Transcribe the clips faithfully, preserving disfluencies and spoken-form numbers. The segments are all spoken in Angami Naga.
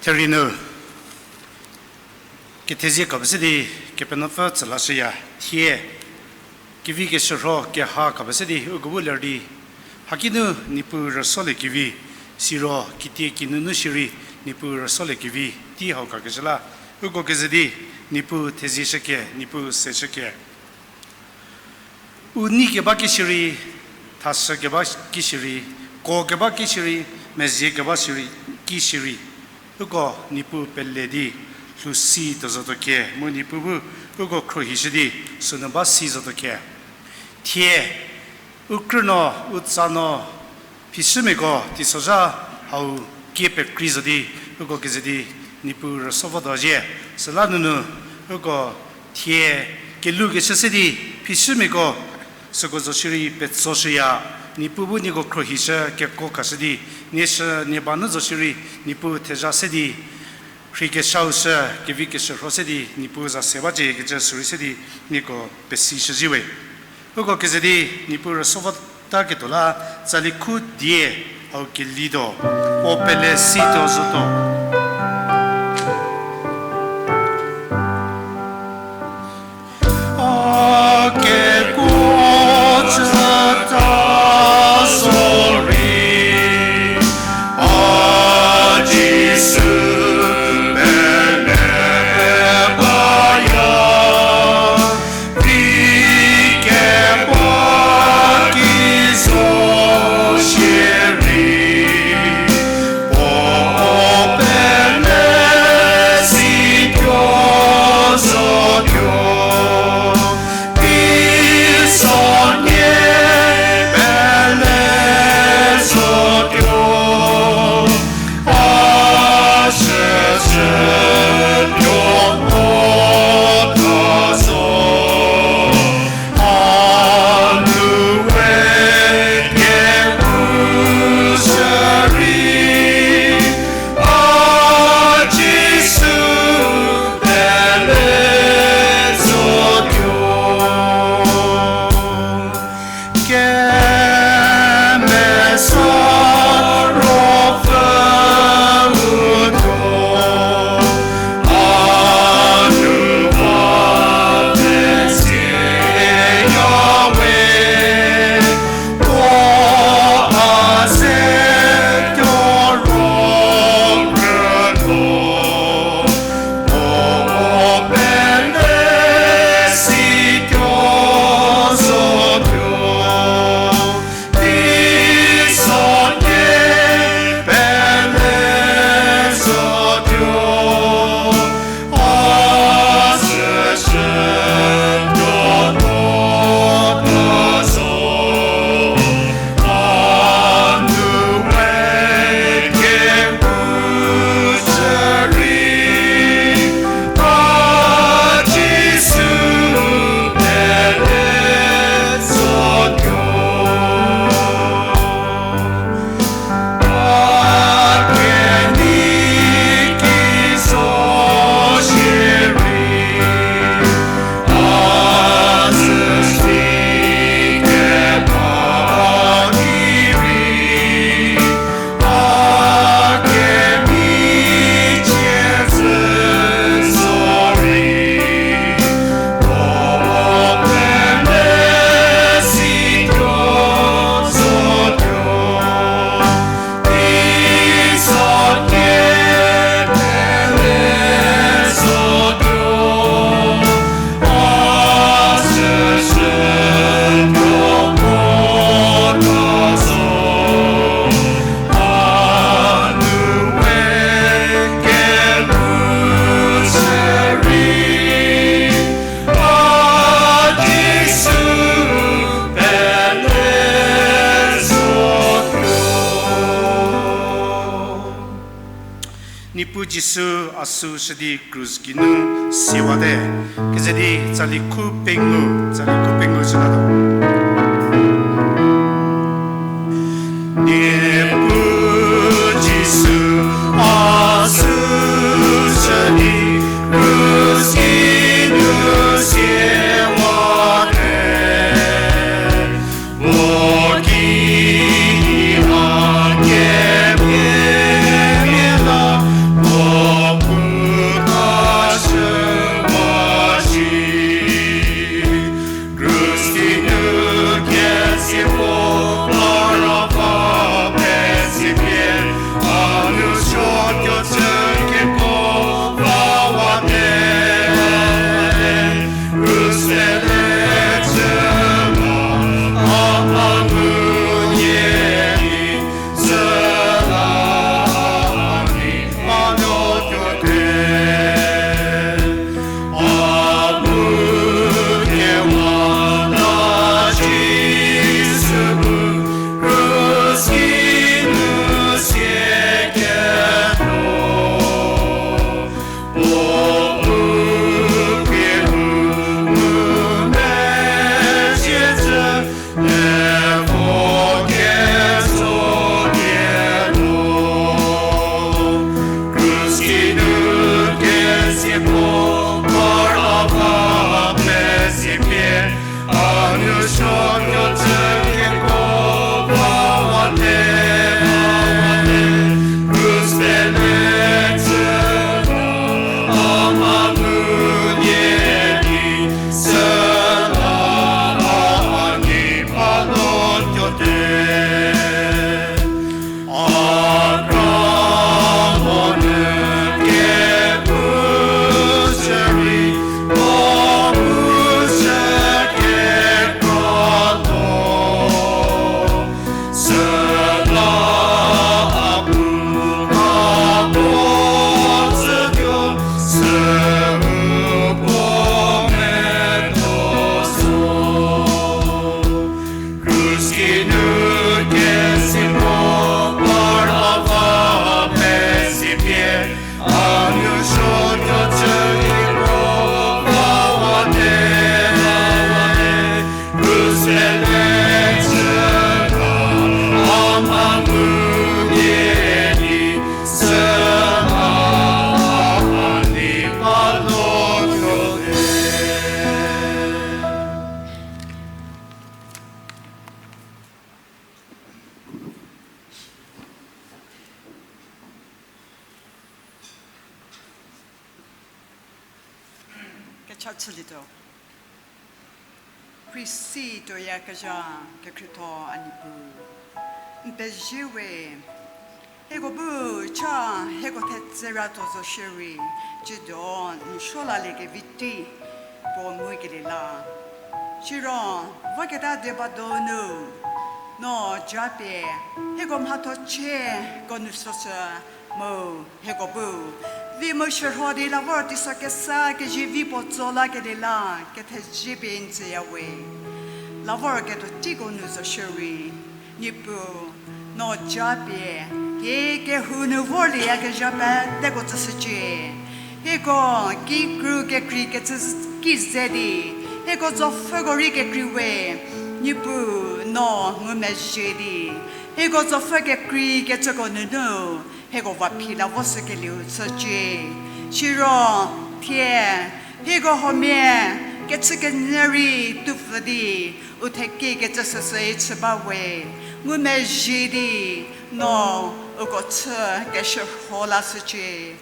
Therie nu, kethezie khapie se di Kepenuopfü tsü lashüya, thie, kevi keshürho keha khapie se di uko bu ler di, haki nu Niepuu rüsoliekevi, siro kitie kinunu shierei Niepuu rüsoliekevi, tei hau khakeshü la, uko keze di, Niepuu thezie shüke, Niepuu se shüke. U nei keba ki shierei, thashü keba ki shierei, ko keba ki shierei, mezie keba shierei, ki shierei, uko Niepuu pele di, lhou si tuo zotuo khe, mu Niepuu bu, uko khruohishü di, sünu ba si zotuo khe. Thie, u krünuo, u tsanuo, phishümiako, teisozha hau kie pekrei zo di, uko keze di, Niepuu rüso votuo zhie, süla nunu, uko thie, kelhoukeshü se di, phishümiako, süko zo shierei petsoshüya, Niepuu bu nieko khruohishü kekuo khashü di, nie shü nie ba nu zo shierei, Niepuu thezha se di, rheikeshau shü, kevi keshürho se di, Niepuu za se ba cie kecü sürei se di, nieko pesishüzhie we. Uko keze di, Niepuu rüso vota ketuo la, tsali khu die, hau kelituo, puo pele si tuo zotuo. A kekuo chüta zorei, a Jisu pele baya, vi keba ki zo shierei, puo pele si tuo zotuo. Teisonhie pele zotuo, a shüshü tuo mo ta zo, a nu we kehou shürei, a Jisu pele zotuo. Kemesa Ruopfü utuo, a nu va pezie ya we, puo a ze tuo ro krütuo, puo pele si tuo zotuo. Teisonhie pele zotuo, a shüshü tuo mo ta zo, a nu we kehou shürei, a Jisu pele zotuo. A kenei ki zo shierei, a zhü si keba ki rei, a kemhie cie zhü zorei, puo pele si tuo zotuo. Teisonhie pele zotuo, a shüshü tuo mo ta zo, a nu we kehou shürei, a Jisu pele zotuo. Niepuu Jisu a süu shü di krus geinu siwate, keze di tsali khu pengou, tsali khu pengou shütatuo. Niepuu Jisu a süu shü di krus geinu siwate, puo ki a kemhie la, puo Cha chülietuo. Khrisi tuoyakezha kekhrietho a Niepuu, n pezie we. Hieko bu cha hieko thetse ra tuo zo shierei, ciedo n suo laliekevi tei puo ngukelie la. Siro, voketa die ba donu, no japie hieko mhatho chieko nu süsü mu hieko bu vi mu shürho di la vor teiso kesa kezivi puo tso lakelie la, kethezie pie n tsüya we. La vor ketuo teiko nu zo shierei, Niepuu, no japie hie kehou nu vorlieyakezha peteko tsüshücie. Hieko kikru kekreikecü ki ze di, hieko tsopfhüko rei kekrei we, Niepuu, no ngumezhie di, hieko tsopfhü kekreikecüko nunu hieko vaphi la vo shükelieu chücie. Siro, thie hieko huomia kechükenyü rei tupfü di, u thekiekecü süsü chü ba we, ngumezhie di, no uko chü keshürho lashücie.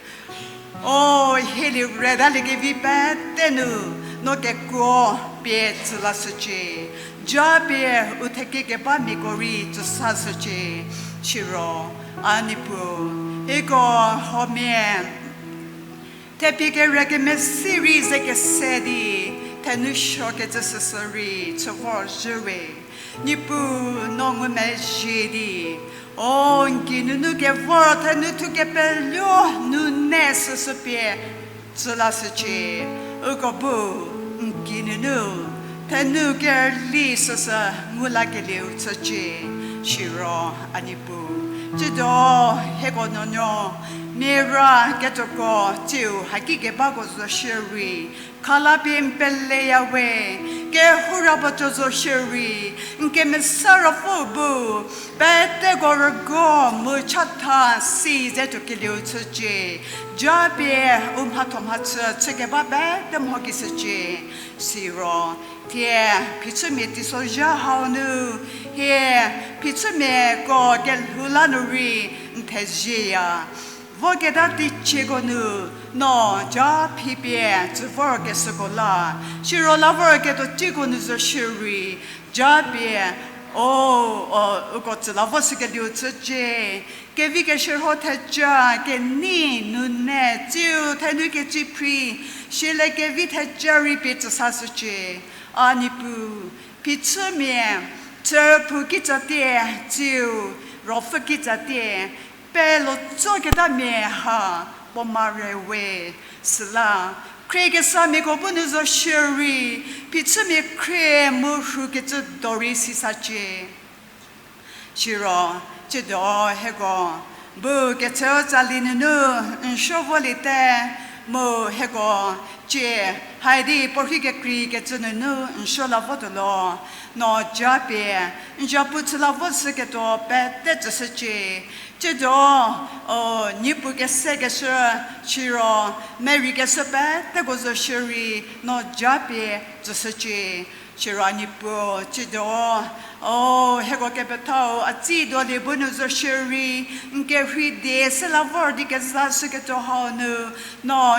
O, hielie rütaliekevi pete nu, no kekuo pie tsü lashücie. Japie u thekie kebamiako rei tsüsashücie. Siro, a Niepuu, hieko huomia thepie kere kemesi rei ze kese di, thenu suokecü süsü rei chü vorzhü we. Niepuu, no ngumezhie di, o, n ki nunu kevor thenu thukepeluo nune süsü pie tsü lashücie. Uko bu n ki nunu thenu kerli süsü ngu lakelieu chücie. Siro, a Niepuu, ciedo hieko nuonuo mia ra ketuoko tsiu haki kebako zo shierei, khala pie n peleya we. Kehou ra puo tuo zo shierei, n Kemesa Ruopfü bu peteko rügo mu chatha si ze tuokelieu chücie. Japie u mhatho mhachü chükeba pete mho ki shücie. Siro, thie phichümia teisozha hau nu, hie phichümiako kelhou la nu rei n thezieya. Voketa teicieko nu, no ja phipie tsü vorkeshüko la, siro la vorketuo teiko nu zo shierei, japie, o, o, uko tsü la vo shükelieu chücie. Kevi keshürho theja, kenei, nune, tsiu, thenu kecüphri, siele kevi theja rei pie tsüsashücie. A Niepuu, phichümia chüphou kitsatie, tsiu, ruopfü kitsatie, pelo tsoketamia ha puo mare we. Süla, khriekesamiako bu nu zo shierei, phichümia khrie mu rhukecü do rei sisacie. Siro, ciedo hieko bu kechüu tsali nunu n suo voliete, mu hieko cie haidi puorhi kekreikecü nunu n suo la votuo lo, no japie n zapu chü la vo shüketuo pete tsüshücie. Ciedo, o, niepu kesekeshü, siro, merei keshü peteko zo shierei, no japie tsüshücie. Siro a Niepuu, ciedo, o, hieko kepethau a tsi dolie bu nu zo shierei, n kerhei die se la vor di kezashüketuo hau nu, no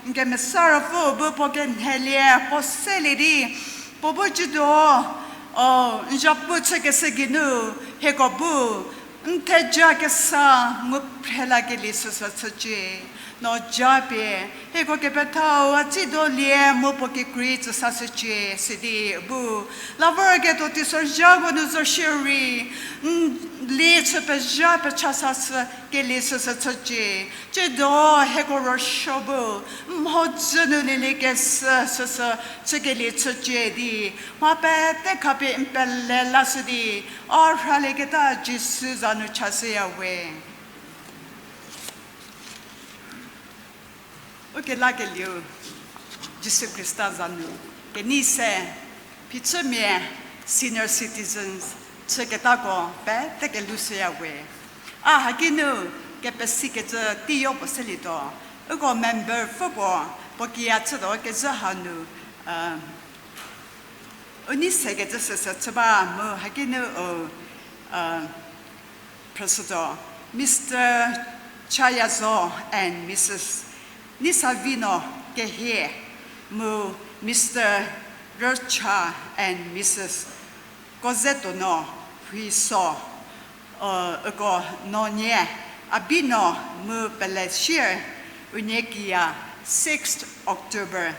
n Kemesa Ruopfü bu puo kenhelie, puo selie di, puo bu ciedo, o, n zapu chükeshü geinu, hieko bu n theja kesa ngu phrelakelie süsü chücie. No japie hieko kepethau a tsi dolie mu puo kekrei tsüsashücie, sidi bu la vorketuo teisozhako nu zo shierei, n lie chü pezha pechasashükelie süsü chücie. Ciedo hieko ruosuo bu n mhodzü nu lieliekeshü süsü chükelie chücie di, mha pete khapie n pele lashü di, a rhalieketa Jisu za nu chashüya we. Ukelakelieu, Jisu Khrista za nu, kenei se, phichümia, senior citizens, chüketako pete kelushüya we. A haki nu kepesikecü teiyo puo selietuo, uko memberpfü puo, puo kiya chütuo kezhü hanu, u nei sekecü süsü chü ba mu haki nu, phrüshütuo, Mister Chayazo and Missus Neisavino kehie mu Mister Rücha and Missus Kozetono Huiso, uh, uko no nie, a bi no mu pele sier, unie kiya sixth October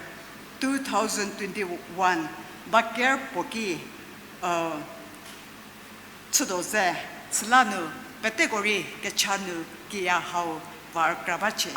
two thousand twenty-one, ba ker puo ki, uh, chütuo ze, süla nu peteko rei kecha nu kiya hau var kra ba chie.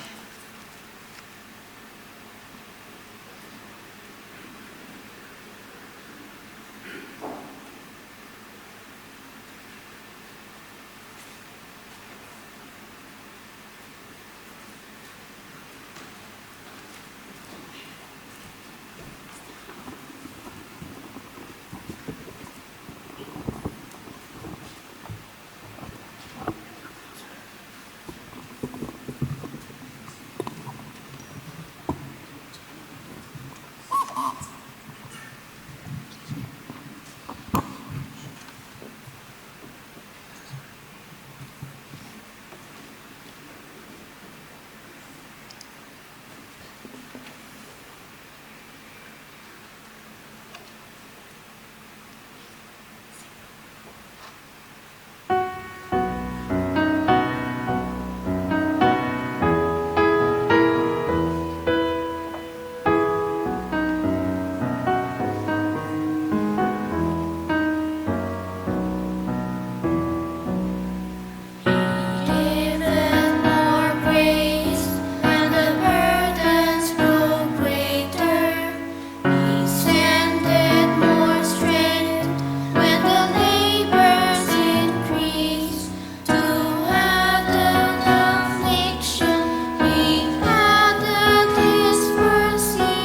He giveth more grace, and the burdens grow greater. He sendeth more strength when the labors increase. To add an affliction, he addeth his mercy.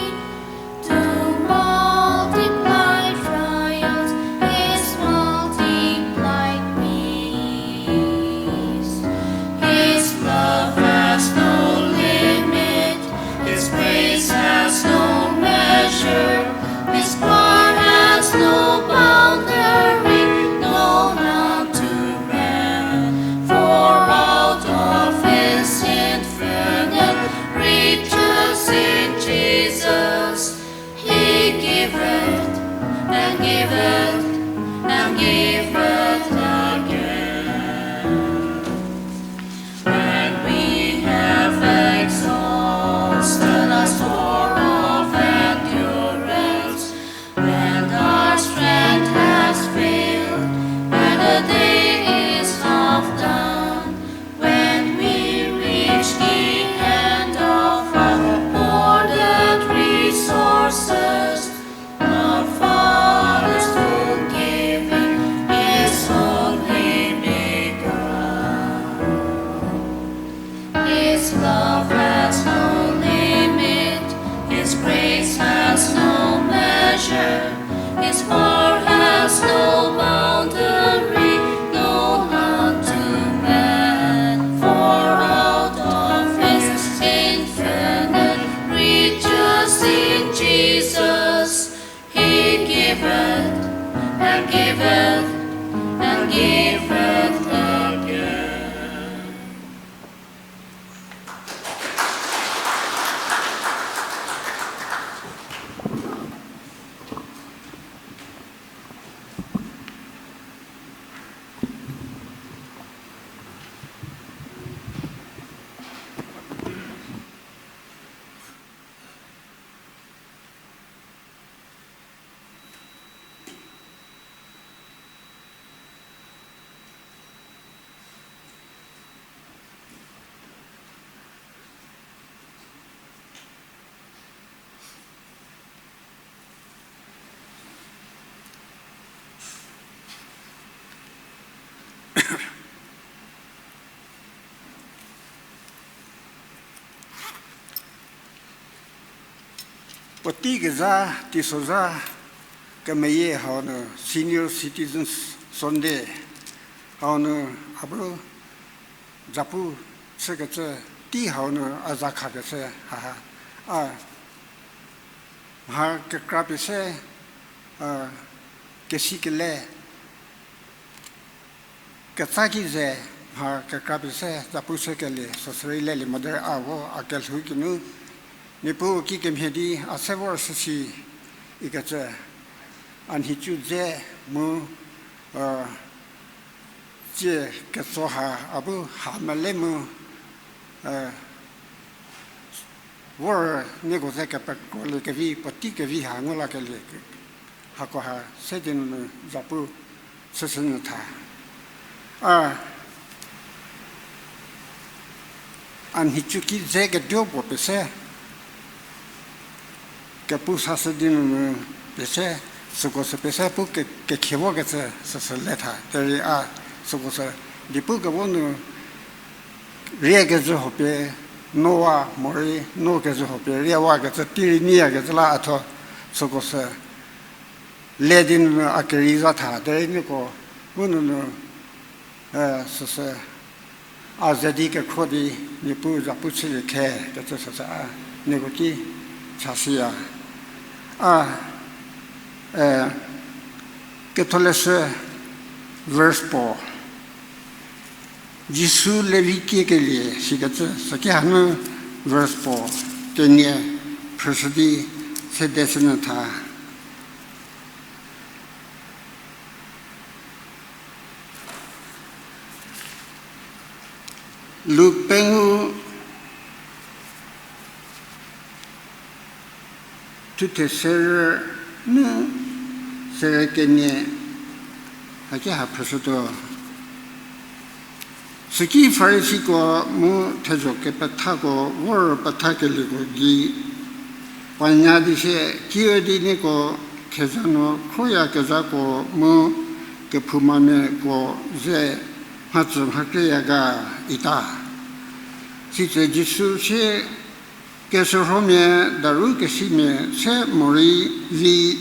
To multiply trials, his multiplied peace. His love has no limit, his grace has no measure, his power has no boundary known unto man. For out of his infinite riches in Jesus, he giveth and giveth and giveth again. And we have exhausted our store of endurance, when our strength has failed, when the day is half done, when we reach the end of our hoarded resources, our Father's full giving is only begun. His love has no limit, his grace has no measure, his power has no boundary known unto man. For out of his infinite riches in Jesus, he giveth and giveth and giveth again. Puotei kezha, teisozha kemeyie hau nu Senior Citizens Sunday hau nu a bu zapu chükecü tei hau nu a za khakeshü haha. A mha kekra pie se, a, kesikele ketsa ki ze mha kekra pie se zapu chükelie süsü rei lelie mo derei a vo a kelhou kinu Niepuu kikemhie di a se vor süsi ikecü, a nhicu dze mu, tsie ketso ha a bu ha mele mu, vor nieko ze kepekrolie kevi puotei kevi ha ngu lakelie, hako ha se di nunu zapu chüshünyü tha. A, a nhicu ki dze ketuo puo pese, kepu sashü di nunu pese, süko sü pese pu ke, kekhie vokecü süsü le tha. Derei a süko sü di pu kevo nu rie kezhü huo pie Noa morei no kezhü huo pie riewakecü tei rei nyiyakecü la a thuo süko sü le di nunu a kerei za tha. Derei nieko bu nunu, süsü a ze di kekhro di Niepuu zapu chülie khe kecü süsü a nieko ki chashüya. A, ketholeshü verse puo, Jisu Levi kiekelie sikecü süki hanu verse puo kenie phrüshü di sedeshünyü tha. Luk pengou thuthe serü nu serü kenie haki ha phrüshütuo. Süki Farisiko mu thezho kepethako vor pethakelieko gei puonya di sie, Kiüdi nieko khezha nu khroyakezhako mu kephoumaamiako ze mhatsü mhakreya ga? ita. Sitse Jisu sie, Keshürhomia daru kesimia se morei vi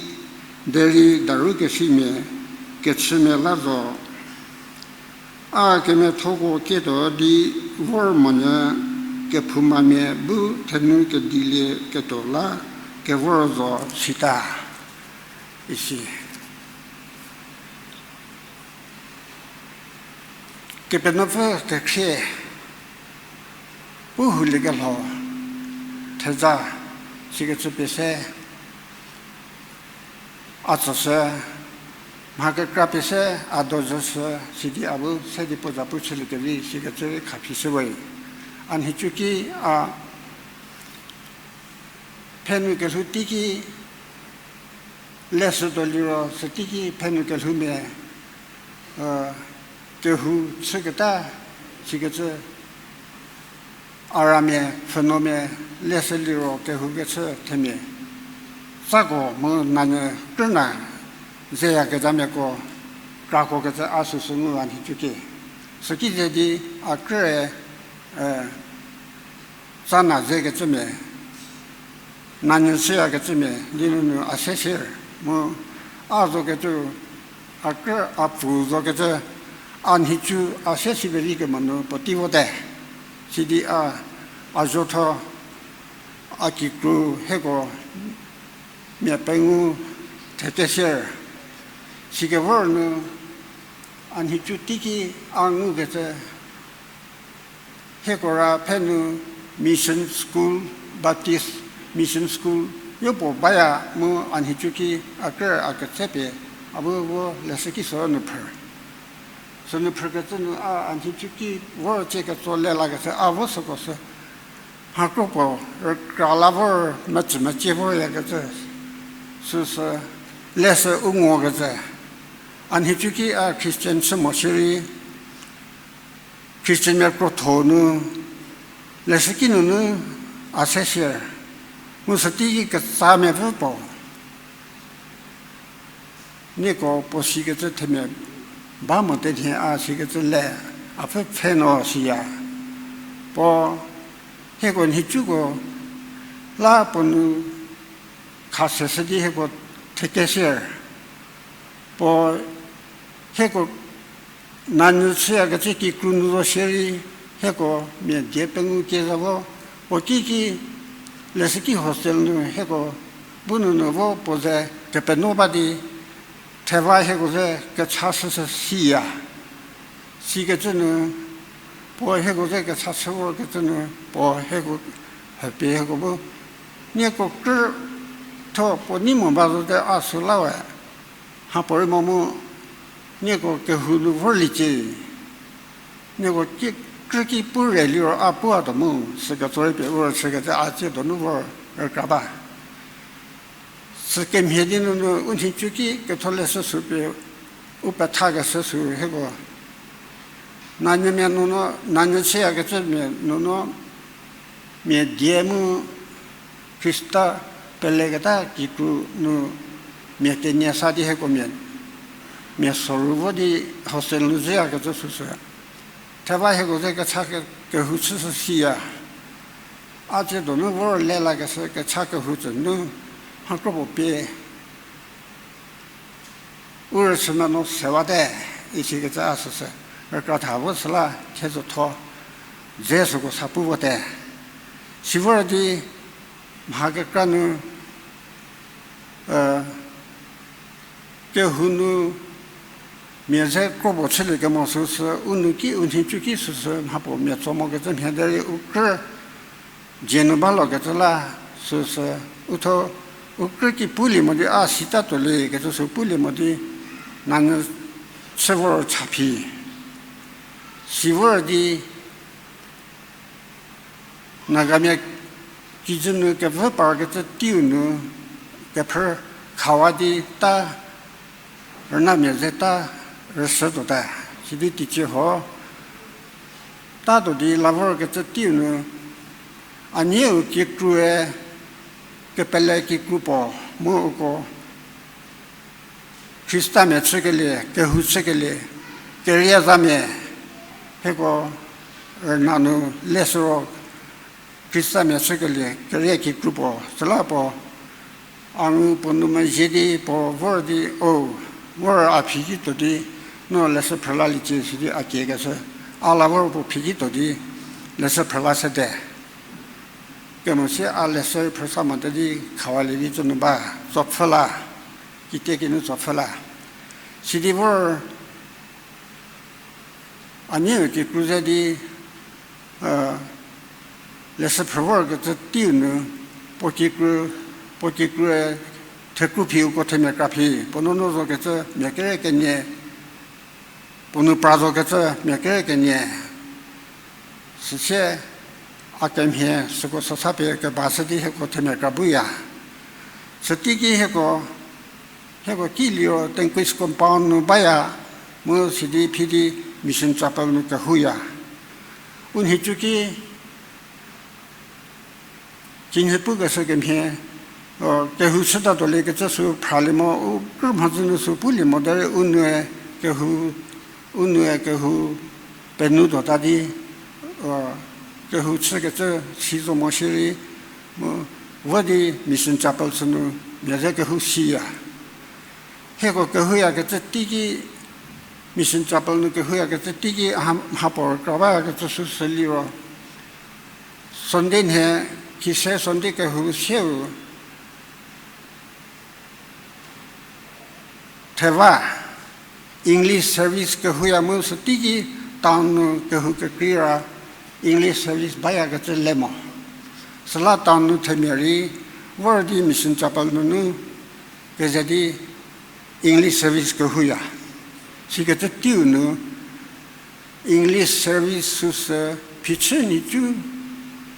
derei daru kesimia kechümia la zo. A kemiathoko kietuo di vor monyü kephoumaamia bu thenu kedilie ketuo la kevor zo sita, isi. Kepenuopfü kekhrie pu huliekelho theza sikecü pie se a tsüshü, mha kekra pie se a dozüshü, sidi a bu se di puo zapu chüliekevi sikecü rei khaphi shüwe. A nhicu ki a phenu kelhou teiki leshütuo liro, süteiki phenu kelhoumia kehou chüketa sikecü, a ramia, pfhünuomia leshü liro kehou kechü themia tsako mu nanyü krüna zeyakezhamiako krako kecü a süsü ngu a nhicu ki. Süki ze di a krüe tsana zekecümia, nanyü shüyakecümia di nunu a se sier mu a zokecü, a krü a pfü zokecü, a nhicu a se si pevi kemo nu puotei vote. Sidi a, a zotho, a kikru hieko mia pengou thete sier. Sikevor nu a nhicu teiki a ngukecü, hieko ra phenu Mission School, Baptist Mission School yopuo baya mu a nhicu ki a krü a ketsepie a bu vo leshüki sünu phrü. Sünu phrükecü nu a, a nhicu ki vor tsie ketso le lakecü a vo süko sü mhakro puo rükra la vor metsü mecie voryakecü süsü leshü u ngokecü. A nhicu ki a Christian chü mo shierei, Christianmia krotho nu, leshüki nunu a se sier, mu süteiki ketsamia pfü puo nieko puo sikecü themia ba mote nhie a sikecü le, a pfü pfhe no siya. Puo hieko nhicuko la puo nu khaseshü di hieko theke sier. Puo hieko nanyü chüyakecü kikru nu zo shierei, hieko mia die pengou kie za vo, puo kiki leshüki hostel nu hieko bu nunu vo puo ze kepeno ba di, theva hieko ze kecha shüshü siya. Sikecü nu, puo hieko ze kecha shü vorkecü nu, puo hieko, hapie hieko bu, nieko krü Tho puo nei mo ba zote a sü la we. Mhapuorei mo mu, nieko kehou nu vorliecie. Nieko ki, krü ki pu re liro a puwatuo mu, sü ketso rei pie u rüchükecü a tsie donu vor rükra ba. Sükemhie di nunu u nhicu ki ketholeshü sü pie u pethakeshü sü hieko. Nanyümia nunu, nanyü chüyakecümia nunu, mia die mu Khrista peleketa kikru nu mia kenie sa di hieko mia, mia soru vo di hostel nu zhüyakecü süsü. Theva hieko ze kecha ke-, kehou chüshü siya. A tsie donu vor lelakeshü kecha kehou tsü nu, mha kropuo pie u rüchü meno sewate, isikecü a süsü rükra tha vo süla thiedzotho dze süko sa pu vote. Sivor di mha kekra nu, kehou nu mia ze kropuo chülie kemo süsü, u nu ki u nhicu ki süsü mhapuo mia tso mokecü mhie derei u krü dzie nu balokecü la süsü, u tho u krü ki pulie mo di a sitatuolie kecü sü pulie mo di, nanyü chü vor cha phi. Sivor di Nagamia kijü nu kevü parkecü teiu nu, kephrü khawa di ta, rünamia ze ta rüshütuota, sidi teicie huo tatuo di la vorkecü teiu nu, a nieu kikrue, kepele kikru puo, mu uko Khristamia chükelie, kehou chükelie, keriezamia, hieko rüna nu leshü ro Khristamia chükelie, kerie kikru puo, süla puo, a ngu puo nu mezhie di puo vor di, o, vor a phi kituo di, no leshü phrülaliecie sidi a kiekeshü, a la vor puo phi kituo di, leshü phrüla sete. Kemo sie a leshü phrüsa mote di khawalie di tsonu ba, tsopfhü la, kitiekinu tsopfhü la. Sidi vor a nieu kikru ze di, leshü phrü vorkecü teiu nu, puo kikru, puo kikrue thekru phi uko themia kra phi, puo nuonuo zokecü mia kere kenie, puo nu pra zokecü mia kere kenie, süsie a kemhie süko sasa pie kebashü di hieko themia kra buya. Süteiki hieko, hieko ki liro Tenquis Compound nu baya, mu sidi phi di Mission Chapel nu kehouya. U nhicu ki, kinhie pukeshü kemhie, kehou chütatuoliekecü sü phralie mo, u krü mhodzü nu sü pulie mo derei u nue kehou, u nue kehou penutuota di, kehou chükecü si zo mo shierei, mu vo di Mission Chapel sünu mia ze kehou siya. Hieko kehouyakecü teiki, Mission Chapel nu kehouyakecü teiki, mhapuo rükra bayakecü süsü liro, Sunday nhie, khise Sunday kehou sieu, theva, English service kehouya mu süteiki town nu kehou kekreira English service bayakecü le mo. Süla town nu themia rei vor di Mission Chapel nunu keze di English service kehouya. Sikecü teiu nu English service süsü phichü nhicu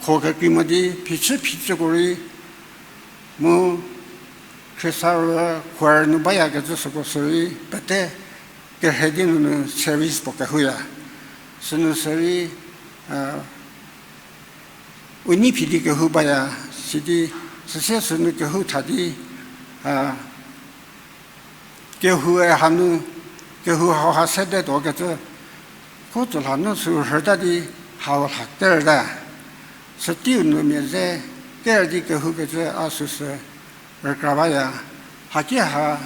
kho kekrei mo di phichü phicüko rei mu khriesarü choir nu bayakecü süko sürei pete kerhei di nunu service puo kehouya. Sünu sürei, u nei phi di kehou baya, sidi süsie sünu kehou tha di, kehoue hanu, kehou hauha sedetuokecü, kho tsü lha nu sü rhüta di hau lha kerta. Süteiu nu mia ze ker di kehoukecü a süsü rükra baya. Haki ha,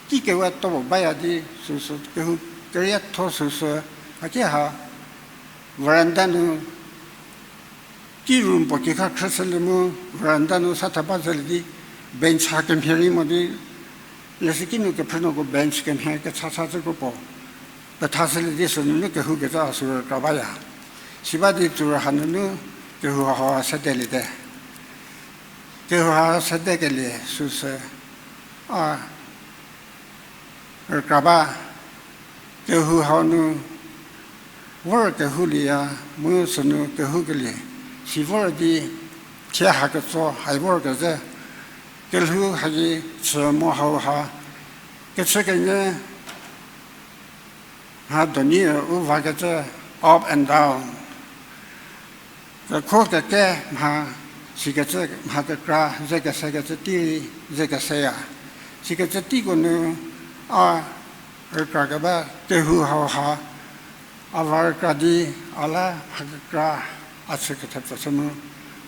kikewe to baya di süsü kehou kerietho süsü, haki ha, veranda nu ki room puo kikha khrüshülie mu, veranda nu sa theba zelie di, bench ha kemhie rei mo di, leshüki nu kephrünuoko bench kemhie kecha cha cü kro puo pethashülie di sünunu kehoukecü a sü rükra baya. Siba di tsur hanunu kehou hau ha sedeliete. Kehou ha sedekelie süsü, a rükra ba, kehou hau nu vor kehouliya, mu sünu kehoukelie, si vor di, thie haketso hai vorkezhü, kelhou haki chü mo hau ha, kechükenyü mha doni u vakecü, up and down. Kekho keke mha sikecü, mha kekra ze kesekecü tei rei ze keseya. Sikecü teiko nu a rükra keba kehou hau ha, a va rükra di, a la mha kekra a chü kethepfü chü mu,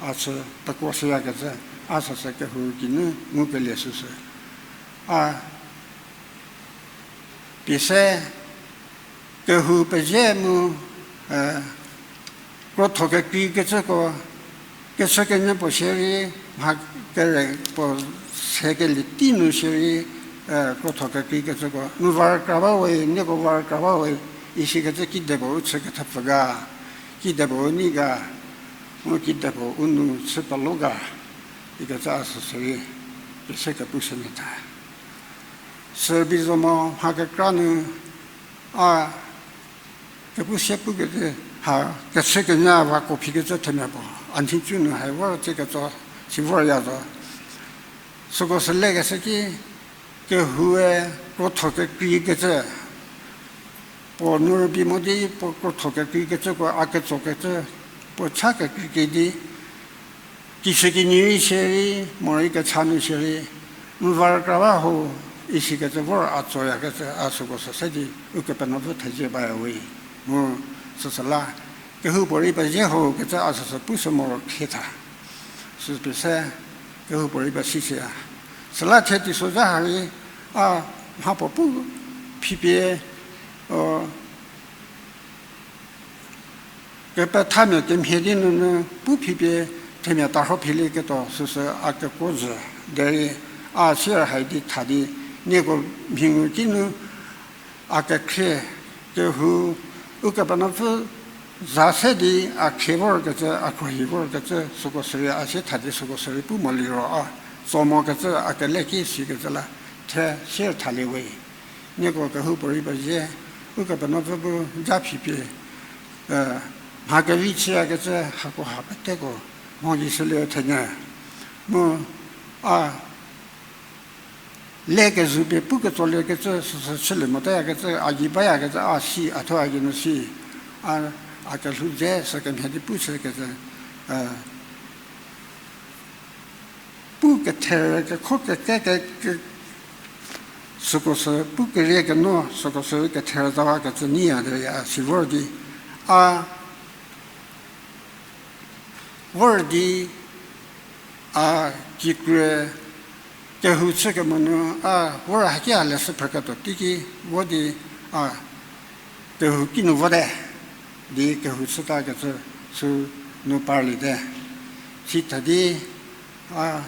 a chü pekuo shüyakecü, a süsü kehou geinu ngukelie süsü. A pie se kehou pezie mu, krotho kekreikecüko, kechükenyü puo shierei, mha kere puo sekelie tei nu shierei, krotho kekreikecüko, n va rükra ba we, nieko va rükra ba we, isikecü kedipuo u chü kethepfü ga, kedipuo u nei ga, mu kedipuo u nu chü pelo ga, ikecü a süsü rei, pie se kepu shünyü tha. Sübi zo mo mha kekra nu, a kepu sie pukecü ha, kechükenyü a va ko phikecü themia puo, a nhicu nu hai vor tse ketso, si vorya zo. Süko sü lekeshü ki, kehoue krotho kekreikecü, puo nu rübei mo di puo krotho kekreikecüko a ketsokecü, puo cha kekreikecü di, kishükinyi rei shierei, morei kecha nu shierei, n va rükra ba ho, isikecü vor a tsoyakecü a süko sü se di, Ukepenuopfü thezie baya we. Mu süsü la, kehoupuorei pezie ho kecü a süsü pushü moro khie tha. Süpie se, kehoupuorei pesishüya. Süla thie teisozha ha rei, a mhapuo pu phipie, o, kepethamia kemhie di nunu pu phipie themia tarho philieketuo süsü a kekuo zhü. Derei a sier hai di tha di, nieko mhi ngu kinu a kekhrie, kehou, Ukepenuopfü za se di a khrie vorkecü, a khruohi vorkecü süko sürei a sie tha di süko sürei pu mo liro a tso mokecü a kele ki sikecü la, the sier thalie we. Nieko kehoupuorei pezie, Ukepenuopfü bu ja phipie, mha kevi chüyakecü hako ha peteko mho gei shülie thenyü. Mu a le kezhü pie puketsolie kecü süsü chülie motayakecü, a gei bayakecü a si, a thuo a gei nu si, a, a kelhou dze sü kemhie di pushükecü, pu kether kekho keke ke, süko sü pu kerie keno süko sü kether zawakecü nyiya derei a si vor di, a vor di, a kikrue kehou chü kemo nu a vor haki a leshü phrüketuo teiki vo di, a kehou kinu vote di kehou chütakecü sü nu parliete. Sitha di, a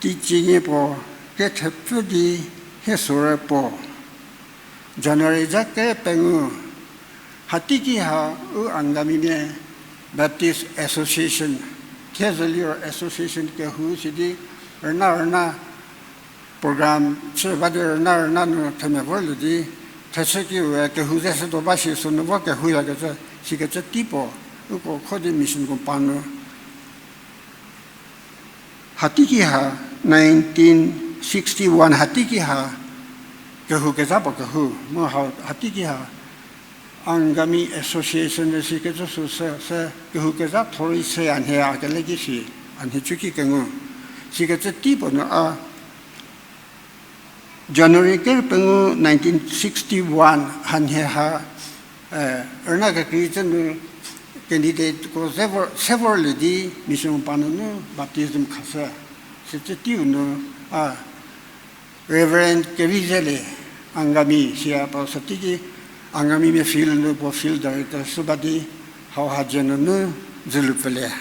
teicie nie puo kethepfü di hie sorü puo, January za ker pengou, hateiki ha u Angamimia Baptist Association, thiezü liro association kehou sidi rüna rüna program chü ba di rüna rüna nu themia vorlie di, thechü kiue kehou ze shütuo ba shi sünu vo kehouyakecü, sikecü tei puo, uko kho di mission compound nu hateiki ha, nineteen sixty-one hateiki ha, kehou kezha puo kehou, mu ha, hateiki ha, Angami Association sikecü sü se, se kehou kezha thorei se a nhie a kele ki shi, a nhicu ki kengu. Sikecü tei puo nu a, January ker pengou nineteen sixty-one hanhie ha, rüna kekrei cü nu candidate ko se vorlie di mission compound nunu baptism khashü. Sicü teiu nu a Reverend Kevizelie Angami sia puo süteiki Angamimia field nu puo field director shü ba di hauha dzie nunu dzülu pfülie.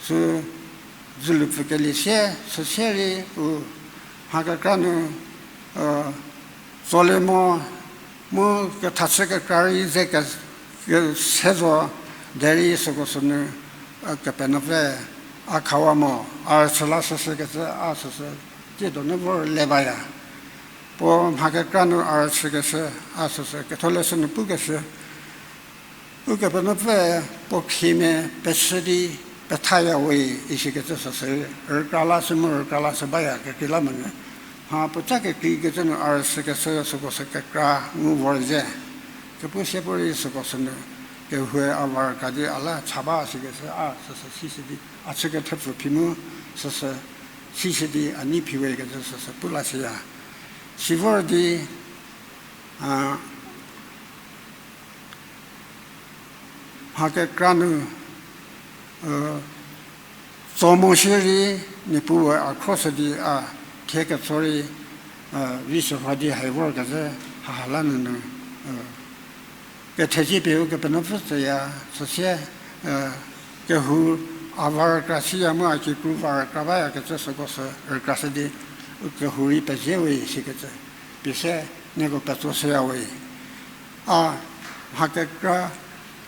Sü dzülu pfükelie sie, süsie rei u mha kekra nu tsolie mo, mu kethachü kekra rei ze ke, ke se zo, derei süko sünu Kepenuopfü A khawa mo, a rüchü la süsü kecü, a süsü, tsiedo nu vor le baya. Puo mha kekra nu a rüchü keshü, a süsü, ketholeshü nu pukeshü. Ukepenuopfüe puo khriemia peshü di pethaya we isikecü süsü, rükra la sü mu rükra la sü baya kekreilamonyü. Mha puoca kekreikecü nu a rüchü keshü süko sü kekra ngu vor ze. Kepu sie puorei süko sünu, kehoue a va rükra di a la cha ba sikeshü a süsü sishü di, a chü kethepfü phi mu süsü sishü di a nei phi we kecü süsü pu la siya. Si vor di, a, mha kekra nu, tso mo shierei, Niepuue a khroshü di a thie ketso rei, vi shürho di hai vorkezhü, haha la nunu, kethezie pie Ukepenuopfü tsüya, süsie, kehou a va rükra siya mu a kikru va rükra bayakecü süko sü rükrashü di, kehou rei pezie we sikecü, pie se nieko petso shüya we. A mha kekra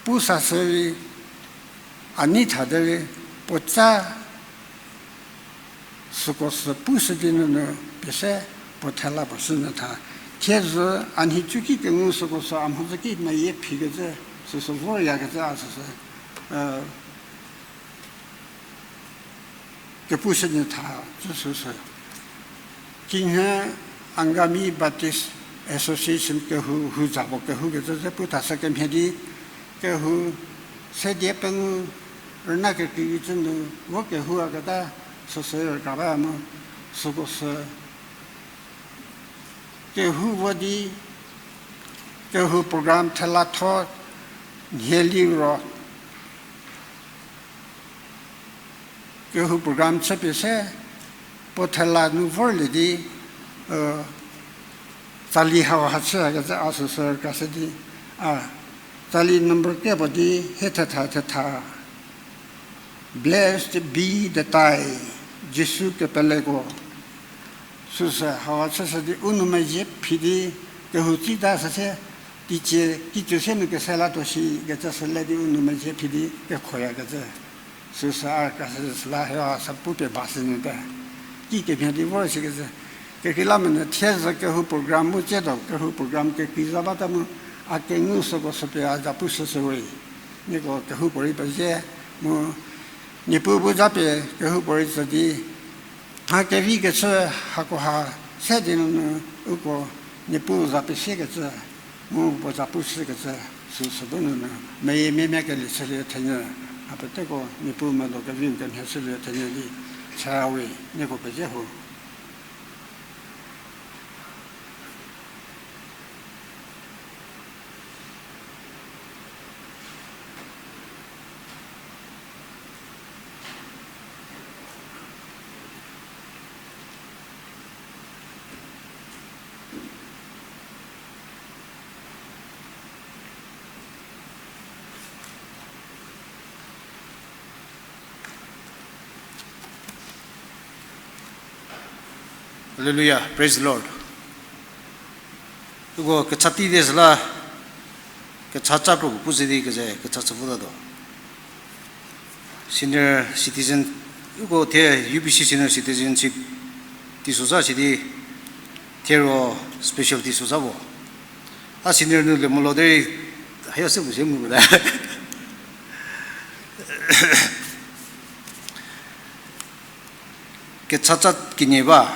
pu sa shierei, a nei tha derei, puoca süko sü pushü di nunu pie se puo thela puo shünyü tha. Thiezü a nhicuki kengu süko sü a mhodzü ki meyie phikecü, süsü voryakecü a süsü, kepushünyü tha, cü süsü. Kinhie Angami Baptist Association kehou, hu za puo kehoukecü ze pu thashü kemhie di, kehou sedie pengou rüna kekreikecü nu vo kehou aketa süsü rükra ba mu, süko sü kehou vo di, kehou program thelatho nhie liro, kehou program chüpie se, puo thela nu vorlie di, tsali hau ha chüyakecü a süsü rükrashü di, a, tsali number kre puo di hie thetha thetha, Blessed be the tie, Jisu kepeleko. Süsü hau chüshü di u nou mezhie phi di kehou tsita süse, teicie kicu se nu kese latuo shikecü sü le di u nou mezhie phi di kekhoyakecü. Süsü a rükrashü süla hie a sa pupie ba sü nyü te. Kikemhie di vor shikecü. Kekreilamonyü thiezü kehou program mu tsiedo kehou program kekrei za bata mu, a kengu süko süpie a za pushüshü we. Nieko kehoupuorei pezie mu, Niepuu bu zapie kehoupuorei tsü di, mha kevi kechü hakoha se di nunu uko Niepuu za pesiekecü, mu puo za pushükecü, süsü bu nunu meyie memia kelie chülie thenyü, a peteko Niepuu medo keviu kemhie chülie thenyü di, cha we, nieko pezie ho. Hallelujah, praise the Lord. Uko kecha tei di süla, kecha ca kro puo pu ze di keze kecha chü votatuo. Senior citizen, uko thie U B C senior citizenship teisozha sidi, thie ro special teisozha puo. A senior nu le molo derei, haya se puo se ngu puo ta. Kecha ca kenie ba,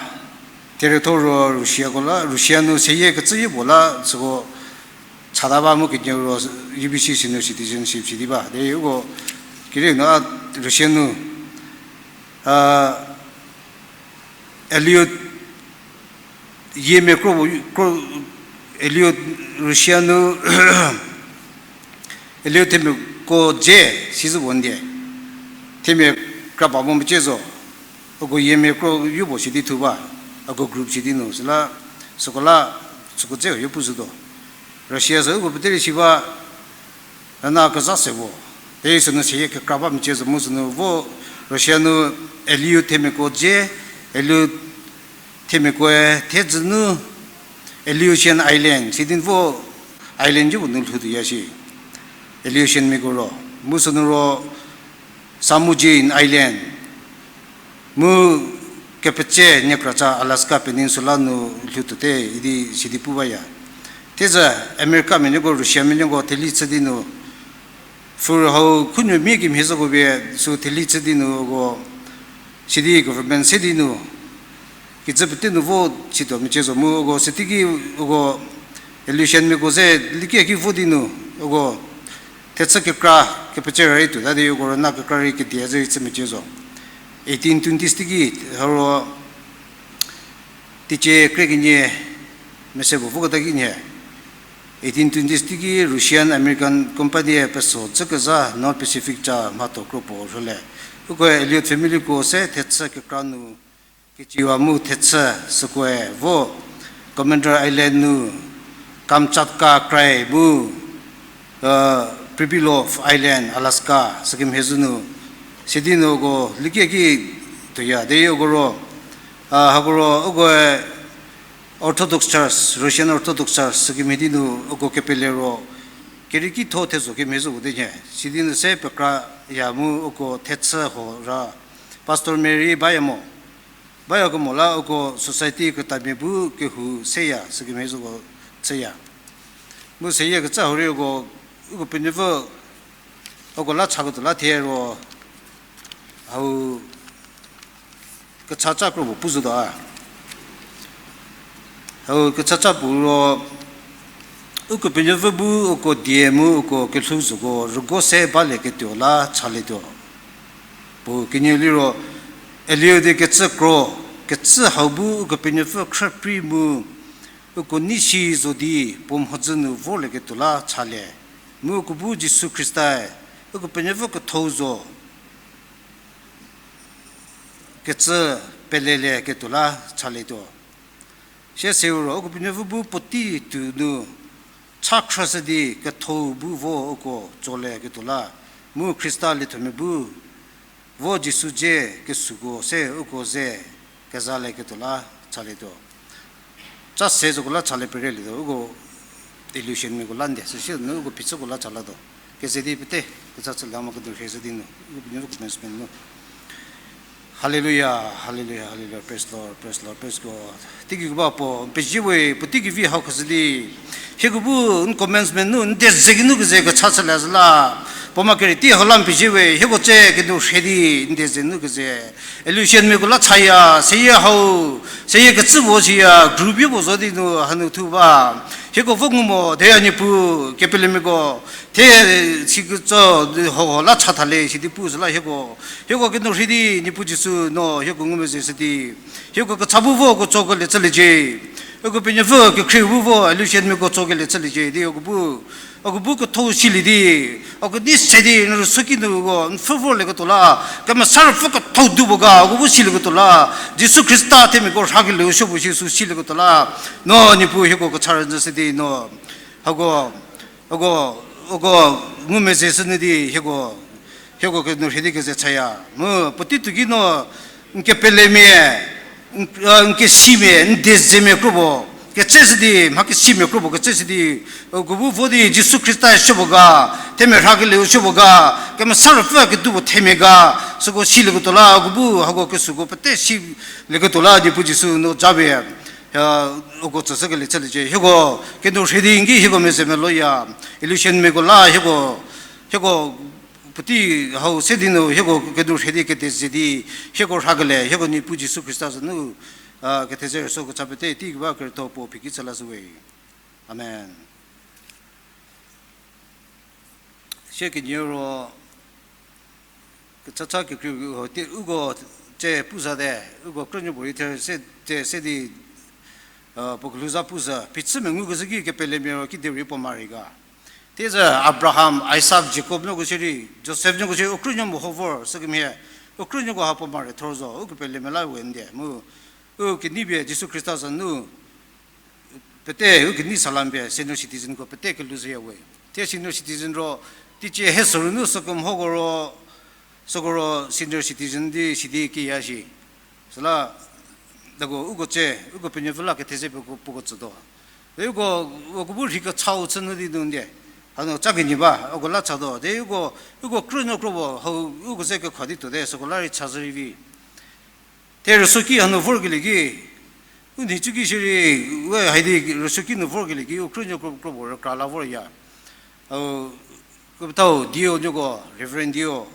thie ro tho ro Russiako la, Russia nu seyie kecüyie puo la, süko chata ba mu kenie ro U B C senior citizenship sidi ba. Derei uko kerieu nu a Russia nu, a, Eliot yiemia kro, kro, Eliot Russia nu, Eliot themiako dze, sizü puo ndie. Themia kra ba mo mecie zo. Uko yiemia kro yo puo sidi thu ba. Uko group sidi nu, süla, süko la, süko dze yo pu zhütuo. Russia sü uko peterei si ba, rüna kezha se puo. Derei sünu seyie kekra ba mecie zo mu sünu vo Russia nu Eliot themiako dze, Eliot themiakoe thiedzü nu Aleutian Island, sidi vo island jo puo nu lhoutuoya shi. Aleutian miako ro, mu sünu ro Zamorin Island, Mu kepetse niekra cha Alaska Peninsula nu lhou tuote idi sidi pu baya. Thiedzü America menuoko, Russia menuoko theli chü di nu, fur hau khunumia kemhie zoko pie sü theli chü di nu uko, sidi government se di nu, kijü pete nu vo situo mecie zo mu uko süteiki uko Aleutianmiako ze likia ki vo di nu, uko thechü kekra kepetse rei tuo ta di uko rüna kekra rei kedie zü rei chü mecie zo. Eighteen twenties teiki, haro teicie krie kenie mese puo voketa ki nhie, eighteen twenties teiki Russian American company peso dzükezha North Pacific cha mhatho kro puo rhülie. Ukoe Elliot familyko se thechü kekra nu keciwa mu thechü sükoe vo Commander Island nu Kamchatka krai mu Pribilof Island, Alaska sükemhie zhü nu, sidi nu uko likia ki tuoya de uko ro, a, hako ro ukoe Orthodox Church, Russian Orthodox Church sükemhie di nu uko kepele ro, kerieki tho thezho kemhie zhü vo de nhie. Sidi nu se pekraya mu uko thechü ho ra Pastor Mary baya mo. Bayakemo la uko society krütamia bu kehou seya sükemhie zhüko chüya. Mu seyie kecü hau rei uko, uko penuopfü, uko la chaketuo la thie ro, hau kechaca kro puo pu zotuo a. Hau kechaca puo ro, uko penuopfü bu uko die mu uko kelhou zoko rügo se balieketuo la chalietuo. Puo kenie liro, Elliot di kecü kro, kecü hau bu uko penuopfü khrüprei mu uko nei si zo di puo mhodzü nu vorlieketuo la chalie. Mu uko bu Jisu Khrista-e uko penuopfü kethou zo kecü pelelieketuo la chalietuo. Sie seu ro uko penuopfü bu puotei tuo nu cha khrüshü di kethou bu vo uko tsolieketuo la, mu Khrista liethomia bu vo Jisu dze kesuko se uko ze kezalieketuo la chalietuo. Cha se zoko la chalie perelietuo, uko Aleutianmiako la nde süsie nu uko phichüko la chalatuo. Keze di pete kecha chülie mo kedu rhie shü di nu, uko penuopfü commencement nu. Hallelujah, hallelujah, hallelujah, praise Lord, praise Lord, praise God. Teigei keba puo n pezie we, puotei kevi hau khashü di hieko bu n commencement nu n dezeki nu keze kecha chülie zhü la, puo ma kere tei hau la n pezie we, hieko tse kenu rhie di n deze nu keze Aleutianmiako la chaya, seyie hau, seyie kecü puo siya, group-e puo zo di nu hanu thu ba. Hieko vo ngu mo, theya Niepuu, kepelemiako, thie sikecü hoho la cha thalie sidi pu süla hieko, hieko kenu rhie di Niepuu Jisu no hieko ngumezhie shü di, hieko kecha bu vo uko tsokelie chüliecie. Uko penuopfü kekhrie bu vo Aleutianmiako tsokelie chüliecie di uko bu, uko bu ketho silie di, uko nei se di n rüsuoki nu uko n pfhü vorlieketuo la, Kemesa Ruopfü kethou du puo ga uko bu silieketuo la, Jisu Khrista themiako rhakelieu suo puo shi sü silieketuo la, no Niepuu hieko kecha rünyü shü di no, hako, uko, uko ngumezhie shünyü di hieko, hieko kenu rhie di keze chaya. Mu puotei tuo ki no n kepelemia, n, a, n kesimia, n dezemia kro puo ketse shü di, mha kesimia kro puo ketse shü di, uko bu vo di Jisu Khrista suo puo ga, themia rhakelieu suo puo ga, Kemesa Ruopfü kedipuo themia ga, süko silieketuo la uko bu hako kesuoko pete silieketuo la Niepuu Jisu no japie, a, uko tsüshükelie chüliecie. Hieko kenu rhie di n ki hieko mezhie meloya, Aleutianmiako la hieko, hieko puotei hau se di nu hieko kenu rhie di kede ze di, hieko rhakelie hieko Niepuu Jisu Khrista za nu, a, ketheze rüsuo kecha pete teigei ba kerütho puo phiki chü la shü we. Amen. Sie kenie ro, kechacha kekreiu ho, uko tse pu zate, uko krünuo puorei the se, tse se di, a, puo kelhou za pu zü, phichü mengu kezhü ki kepelemia ro kiderei puo ma rei ga. Thiedzü Abraham, Isak, Jakob nuoko shierei, Josef nuoko shierei, u krünuo meho vor sükemhie, u krünuoko ha puo ma rei thor zo, u kepelemia la we nde, mu, u kenei pie Jisu Khrista za nu, pete u kenei salam pie senior citizenko pete kelhou zhüya we. Thie senior citizen ro, teicie hie sorü nu sükemhoko ro, süko ro senior citizen di sidi kiya shi. Süla, dako uko tse, uko penuopfü la ketheze puoko, puoko tsütuo. De uko, uko bu rhi kechau chünyü di nu nde. Hanu cha kenyi ba, uko la chatuo. De uko, uko krünuo kro puo, hau, uko ze kekhua di tuo de, süko la rei cha zhü rei vi. Te rüsuoki hanu vorkelie ki, u nhicu ki shierei, we haidi rüsuoki nu vorkelie ki, u krünuo kro, kro puo rükra la vorya. Au, kepethau Dio nuoko, Reverend Dio,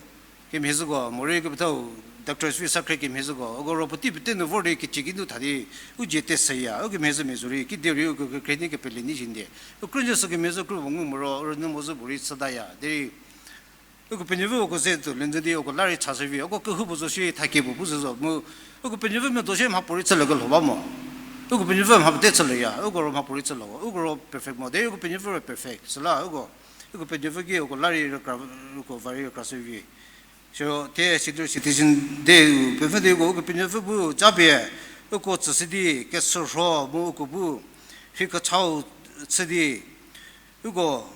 kemhie zhüko, morei kepethau Doctor Svi Sakhrie kemhie zhüko, uko ro puotei pete nu vor di kecie ki nu tha di, u dzie te seya, u kemhie zhü mia zorei, kiderei uko kekrei ni kepele ni zhie ndie. U krünuo sü kemhie zhü kro puo ngu moro, rünyü mo zhü puorei chütaya, derei Uko penuopfü uko ze tuo lenzü di uko la rei chashü vi, uko kehoupuo zo shi thakie puo pu zhü zo mu, uko penuopfü medo shie mhapuorei chülie kelho ba mo. Uko penuopfü mha pete chülieya, uko ro mhapuorei chülie, uko ro perfect mo, derei uko penuopfü ro perfect. Süla uko, uko penuopfü ki uko la rei rükra, uko va rei rükrashü vi. Siro the senior citizen de u, pefü di uko, uko penuopfü bu japie, uko tsüshü di, kesürho mu uko bu, rhi kechau chü di, uko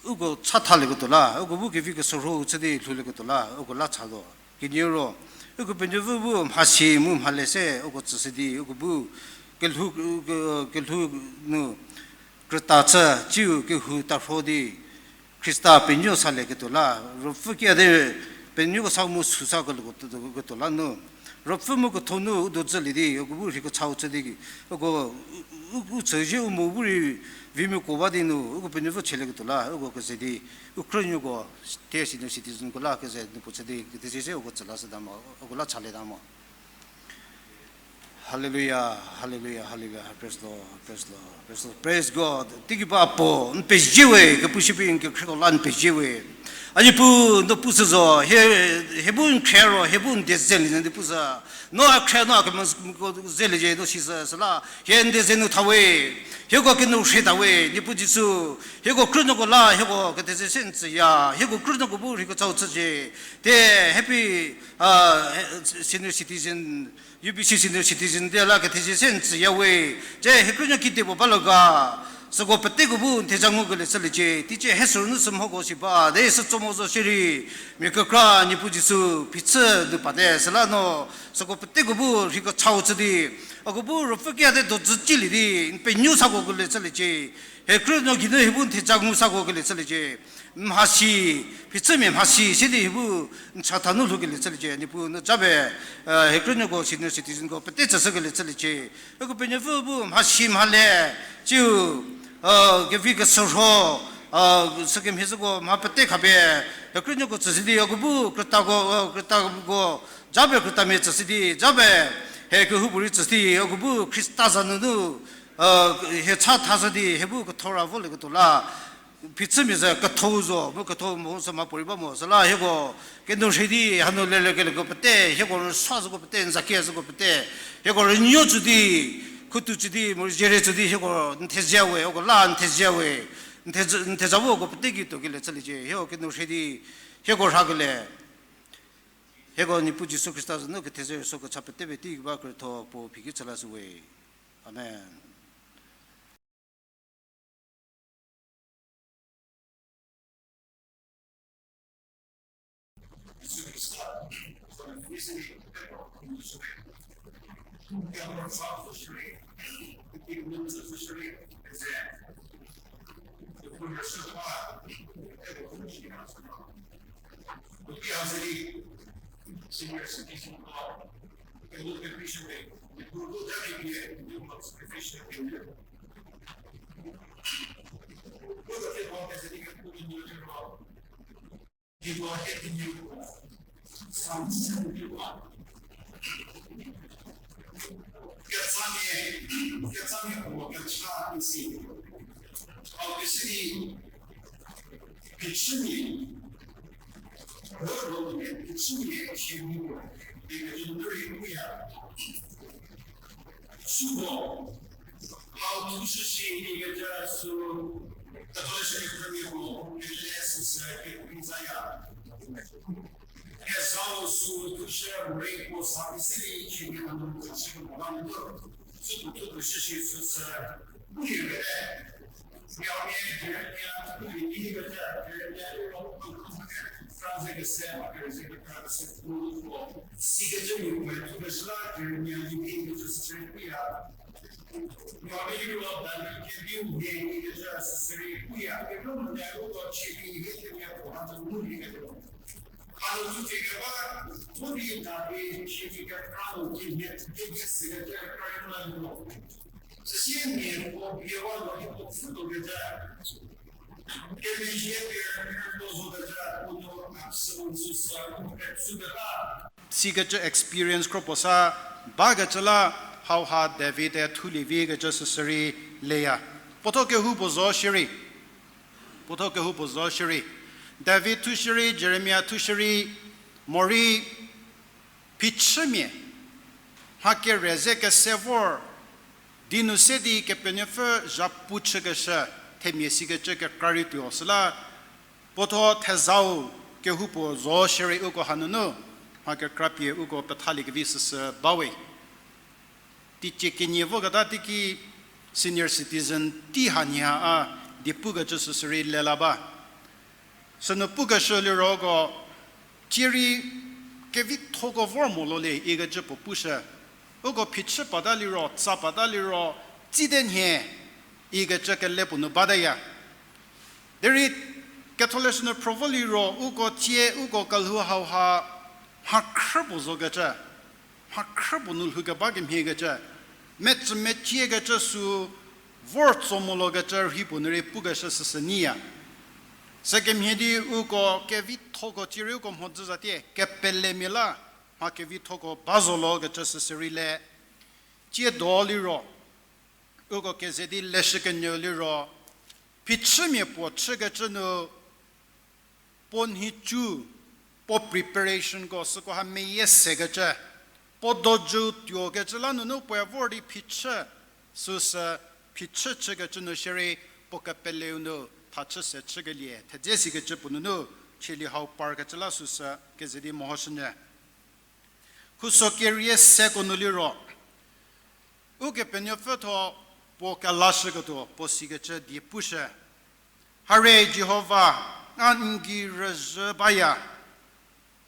uko chathalieketuo la, uko bu kevi kesürho chü di lhoulieketuo la, uko la cha zo. Kenieu ro, uko penuopfü bu mhasi mu mhale se uko tsüshü di, uko bu kelhou, ke-, kelhou nu krüta chü, tsiu kehou tarho di, Khrista penuo salieketuo la, ruopfü kiüdi penuoko sa mu süsa kelie ketuo la nu, ruopfü mu ketho nu u do dzülie di, uko bu rhi kechau chü di, uko u, u, u chüzhie u mo bu rei vimia kuo ba di nu, uko penuopfü chalieketuo la, uko keze di, u krünuoko, the senior citizenko la keze nu puo chü di, ketheze se uko tsü lashüta mo, uko la chalieta mo. Hallelujah, hallelujah, hallelujah. Praise Lord, praise Lord, praise Lord, praise God. Teigei ba puo, n pezie we, kepu shipie n kekhrieko la n pezie we. A Niepuu, no pushü zo, hie, hie bu n khrie ro, hie bu n die zelie di pushü. No a khrie, no a kemeko zelie zie, no sishü, süla, hie n die ze nu tha we. Hieko kenu rheta we, Niepuu Jisu. Hieko krünuoko la, hieko ketheze se n tsüya. Hieko krünuoko bu rhi kechau chücie. Te, happy, senior citizen, U B C senior citizen te la ketheze se n tsüya we, tse hie krünuo kidi puo balo ga, süko peteko bu n theja ngukelie chüliecie, teicie hie sürü nu sü mhoko si ba, de sü tso mo zo shierei, mia kekra Niepuu Jisu, phichü nu pate, süla no, süko peteko bu rhi kechau chü di, uko bu ruopfü kiüdi dozü cilie di, n penuo sakokelie chüliecie, hie krünuo geinu hie bu n theja ngu sakokelie chüliecie. Mhasi, phichümia mhasi, sidi hie bu n chatha nu lhoukelie chüliecie, Niepuu no jabe, hie krünuoko senior citizenko pete tsüshükelie chüliecie. Uko penuopfü bu mhasi mhale, tsiu, kevi kesürho, sükemhie süko mha pete khapie, hie krünuoko tsüshü di, uko bu krütako, krütako, jabe krütamia tsüshü di, jabe, hie kehoupuorei tsüshü di, uko bu Khrista za nunu, hie cha thashü di, hie bu ketho ra volieketuo la, phichümia ze ketho zo, mu ketho mo sü mhapuorei ba mo, süla hieko, kenu rhei di, hanu lelekelieko pete, hieko rüsuo zhüko pete, n za kie zhüko pete, hieko rünuo tsü di, khutu tsü di, mu zere tsü di, hieko n thezia we, uko la n thezia we, n thezia, n thezia bu uko pete gei tuokelie chüliecie, hieko kenu rhei di, hieko rhakelie, hieko Niepuu Jisu Khrista za nu ketheze rüsuo kecha pete pie tei keba kretho puo phiki chü lashü we. Amen. Ketsamia, ketsamia puo kecha isi. Au kesi di, kechümia, rülo mia, kechümia chinu, di kechü nu rei puya. Süko, hau thushü shi ikecü sü, Revelation kekhrümiako, kele süsü kekreizaya. Kezhau sü thushü mori puo sa pie sidi chümi hanu kechü keba nu, süko thushü shi süsü, pulie kete. Miaomia Jeremia, pulie kete, Jeremia liro, Franz kese, Mark kese, Franz kese, puo, sikecü mia puoe thukeshü la Jeremia livi kecü süsü puya. Miaomia liro Daniel keviu mhie ikecü süsü rei puya. Kekreilamonyü uko chümi hie kemia puo hanu ngulie kete. Süsie mia puo pie wa mo di puo pfhütuo kecü, kemezhie pie rütuo zo kecü, puo nu absolute süsü petsü keta sikecü experience kro puo sa bakecü la, hauha David-e thulie vi kecü süsü rei leya. Puotho kehoupuo zo shierei, puotho kehoupuo zo shierei, David thu shierei, Jeremia thu shierei, morei phichümia mha kere ze kese vor di nu se di Kepenuopfü zhapu chükeshü themia sikecü kekra rei tuo süla, puotho thezau kehoupuo zo shierei uko hanunu mha kekra pie uko pethalie kevi süsü bawe. Teicie kenie voketa teiki senior citizen tei hanhie a die pukecü süsü rei lelaba. Sünu pukeshü liro uko cierei kevithoko vor mo lo le ikecü puo pushü. Uko phichü pata liro, tsa pata liro, tsite nhie ikecü kele puo nu bataya. Derei ketholeshü nu phrü vo liro uko tsie uko kelhou hauha mhakhrü puo zokecü, mhakhrü puo nu lhou keba kemhiekecü, metsümeciekecü sü vor tso mo lo kecü rhi puo nu rei pukeshü süsü nyiya. Sükemhie di uko kevithoko cierei uko mhodzü zatie kepelemia la mha kevithoko ba zo lo kecü süsü rei le. Tsiedo liro, uko keze di leshükenyü liro, phichümia puo chükecü nu puo nhicu, puo preparationko süko ha meyie sekecü, puo dojü tuokecü la nunu puoe vor di phichü, süsü phichü chükecü nu shierei puo kepeleu nu thachü se chükelie thedze sikecü puo nunu chielie hau parkecü la süsü keze di mehoshünyü. Khuso kerie seko nu liro, Ukepenuopfü thuo puo kelashüketuo puo sikecü die pushü. Hare Jihova, a n gei rüzhü baya.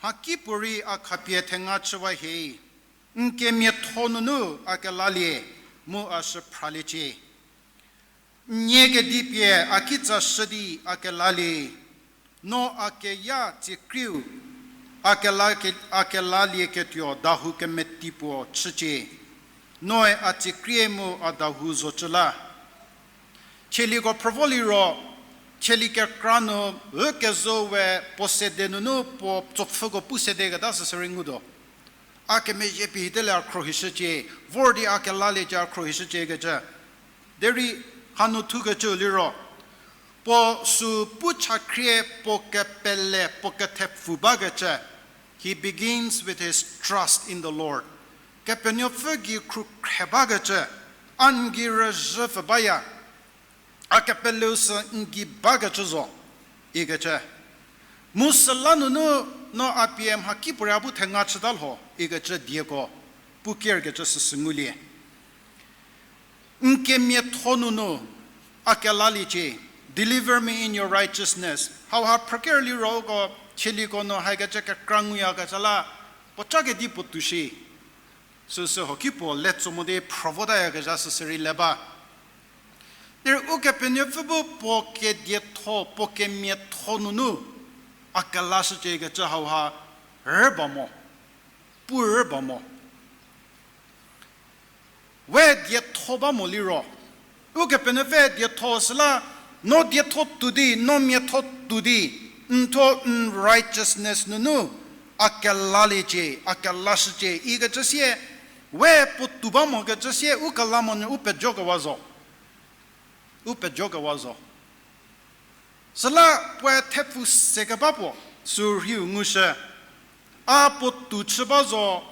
Mhakipuorei a khapie thenga chüwa hie. N kemiatho nunu a kelalie, mu a shü phraliecie. N nie kedi pie a kitsa shü di a kelalie, no a keya tsiekriu, a kela ke-, a kelalieketuo dahou kemeti puo chücie. Noe a tsiekrie mu a dahou zocü la. Chieliko phrü vo liro, chielie kekra nu, ükezo we puo sede nunu puo tsopfhüko pu sedeketa süsü rei ngutuo. A kemezhie pie hite le a khruohishücie, vor di a kelaliecie a khruohishücie kecü. Derei hanu thukecü liro, puo sü pu chakhrie puo kepele puo kethepfu bakecü. He begins with his trust in the Lord. Kepenuopfü gei khrukhre bakecü, a n gei rüzhü pfü baya. A kepeleu sü n gei bakecü zo, ikecü. Mu süla nunu no a pie mhakipuorei a bu thenga chüta lho, ikecü dieko pu kerkecü süsü ngulie. N kemiatho nunu a kelaliecie, deliver me in your righteousness. Hauha phrüker liro uko chieliko nu hakecü kekra nguyakecü la, puo ca kedipuo tuo shi. Süsü hoki puo le tso mo di phrü votayakezha süsü rei le ba. Derei Ukepenuopfü bu puo kedietho, puo kemiatho nunu a kelashücie kecü hauha rü ba mo, pu rü ba mo. We dietho ba mo liro, Ukepenuopfü dietho süla, no dietho tuo di, no miatho tuo di, n thuo n righteousness nunu a kelaliecie, a kelashücie ikecü sie, we puo tuo ba mokecü sie u kela monyü u pejokewa zo. U pejokewa zo. Süla puoe thepfu sekeba puo, sü rhiu ngushü. A puo tuo chü ba zo,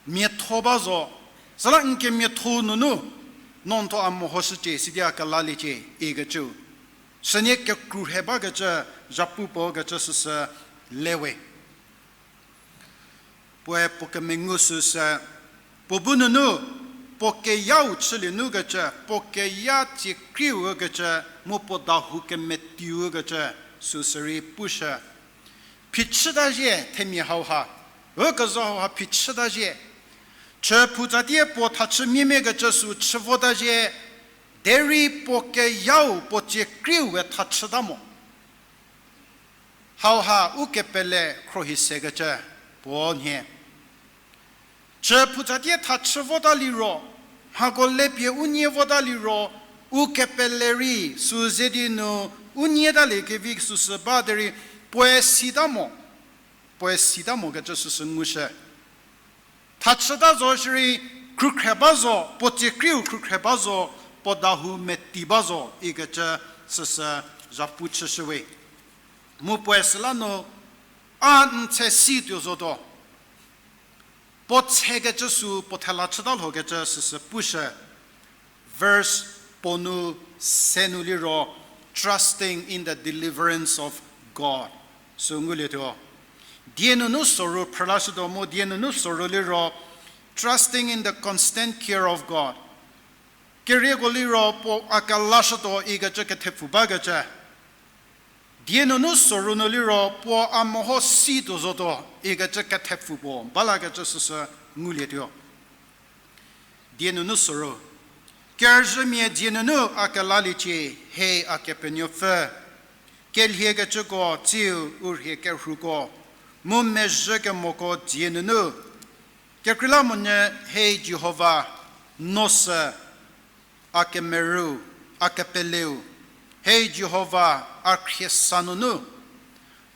miatho ba zo. Süla n kemiatho nunu, no n thuo a mehoshücie, sidi a kelaliecie, ikecü. Sünie kekru he bakecü, zhapu puo kecü süsü lewe. Puoe puo kemengu süsü, puo bu nunu, puo keyau chülie nu kecü, puo keya tsiekriu kecü, mu puo dahou kemetieu kecü, süsü rei pushü. Phichüta zhie themia hauha, ükezo hauha phichüta zhie. Chü phutsatie puo thachü miemie kecü sü chü vota zhie, derei puo keyau puo tsiekriu we thachüta mo. Hauha u kepele khruohi sekecü puo nhie. Chü phutsatie thachü vota liro, mhako lepie u nie vota liro, u kepele rei sü ze di nu u nie talie kevi süsü ba derei, puoe sita mo, puoe sita mokecü süsü ngushü. Thachüta zo shierei, khrükhre ba zo, puo tsiekriu khrükhre ba zo, puo dahou meti ba zo ikecü süsü zhapu chüshüwe. Mu puoe süla nu, a n tse si tuo zotuo. Puo tsekecü sü puo thela chüta lhokecü süsü pushü. Verse puo nu se nu liro, trusting in the deliverance of God sü ngulietuo. Die nunu soru phrülashütuo mu die nunu soru liro, trusting in the constant care of God. Kerieko liro puo a kelashütuo ikecü kethepfu bakecü. Die nunu soru nu liro puo a meho si tuo zotuo ikecü kethepfu puo balakecü süsü ngulietuo. Die nunu soru. Kerüzhümia dzie nunu a kelaliecie, hei a Kepenuopfü. Kelhiekecüko tsiu u rhie kerhuko, mu mezhü kemoko dzie nunu. Kekreilamonyü, hei Jihova, no sü a kemerüu, a kepeleu, hei Jihova, a khriesa nunu.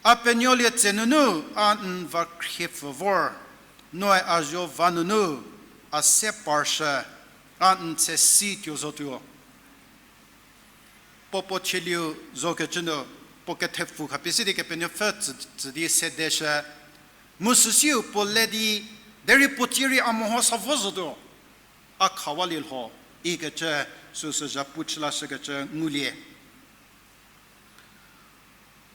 A penuolie tse nunu a n va khriepfü vor, noe a zuo va nunu a se parshü, a n tse si tuo zotuo. Puo puo chelieu zokecü nu, puo kethepfu khapie si di Kepenuopfü tsü, tsü di sedeshü. Mu süsiu puo le di, derei puo tsie rei a meho sa vo zotuo, a khawalie lho, ikecü süsü zhapu chülashükecü ngulie.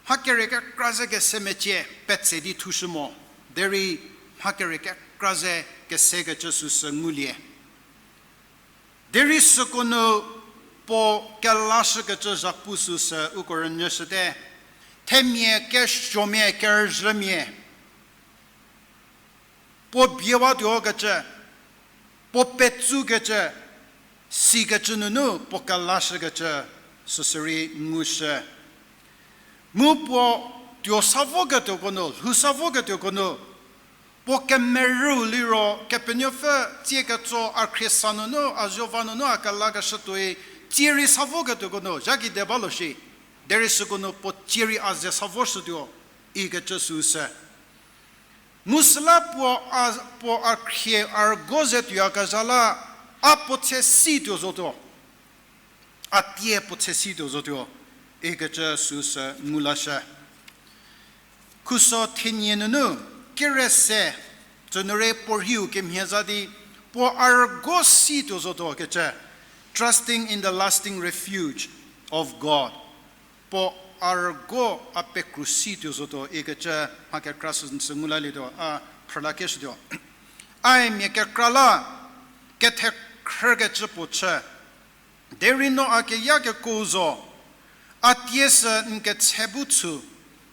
Mha kere kekra ze kese mecie petse di thushü mo, derei mha kere kekra ze kesekecü süsü ngulie. Derei süko nu puo kelashükecü zhapu süsü uko rünyüshüte, themia, kesuomia, kerüzhümia. Puo biewatuokecü, puo petsukecü, sikecü nunu puo kelashükecü, süsü rei ngushü. Mu puo tuo sa voketuoko nu, lhou sa voketuoko nu, puo kemerüu liro, Kepenuopfü tsie ketso a khriesa nunu, a zuo va nunu a kelakeshütuoi, tsie rei sa voketuoko nu, zha kide ba lo shi, derei süko nu puo tsie rei a ze sa voshütuo, ikecü süsü. Mu süla puo a, puo a khrie a rügo ze tuoyakezha la, a puo tse si tuo zotuo. A tie puo tse si tuo zotuo, ikecü süsü ngulashü. Khuso thenie nunu, kere se, tsünu rei puo rhiu kemhie za di, puo a rügo si tuo zotuo kecü, trusting in the lasting refuge of God. Puo a rügo a pekru si tuo zotuo ikecü mha kekra sü, sü ngulalietuo, a phrülakeshütuo. A mia kekra la, kethekhrükecü puo chü. Derei no a keyakekuo zo, a tie sü n ketse bu chü,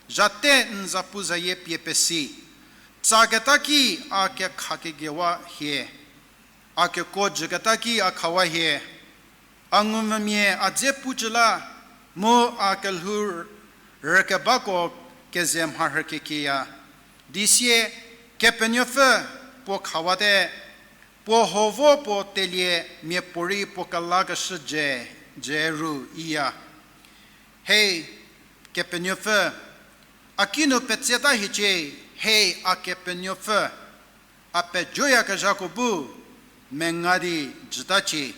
zhate n zapuzayie pie pesi. Tsaketa ki a kekhakegewa hie. A kekuo jüketa ki a khawa hie. A ngumvümia a dze pucü la, mu a kelhou rükebako keze mharhü kekieya. Di sie, Kepenuopfü puo khawate, puo ho vo puo telie miapuorei puo kelakeshü dzie, dzie ru iya. Hei, Kepenuopfü, a kinu petseta hiecie, hei a Kepenuopfü, a pejoyakezhako bu menga di jütacie.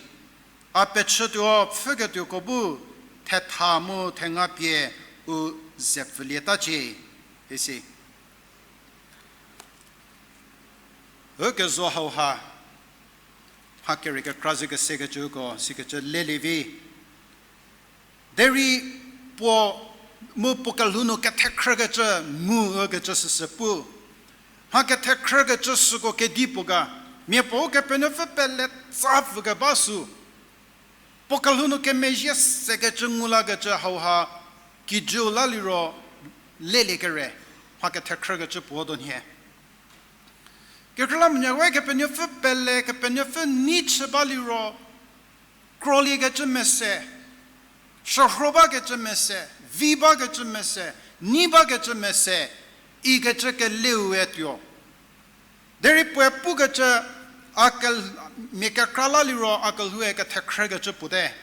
A pechütuo pfhüketuoko bu thetha mu thenga pie u zepfülietacie. Isi. Ükezo hauha, mha kere kekra ze kesekecüko sikecü lelie vi. Derei puo, mu puo kelhou nu kethekhrükecü ngu ükecü süsü pu. Mha kethekhrükecü süko kedipuo ga, miapuo Ukepenuopfü pele tsa pfükeba sü. Puo kelhou nu kemezhie sekecü ngu lakecü hauha, kijüu la liro lelie kere, mha kethekhrükecü puo do nhie. Kekreilamonyü we Kepenuopfü pele, Kepenuopfü nei chü ba liro, kroliekecü mese, shürho bakecü mese, vi bakecü mese, Nei bakecü mese, ikecü keleu-e tuo. Derei puoe pukecü, a kel-, mia kekra la liro a kelhoue kethekhrükecü puo te.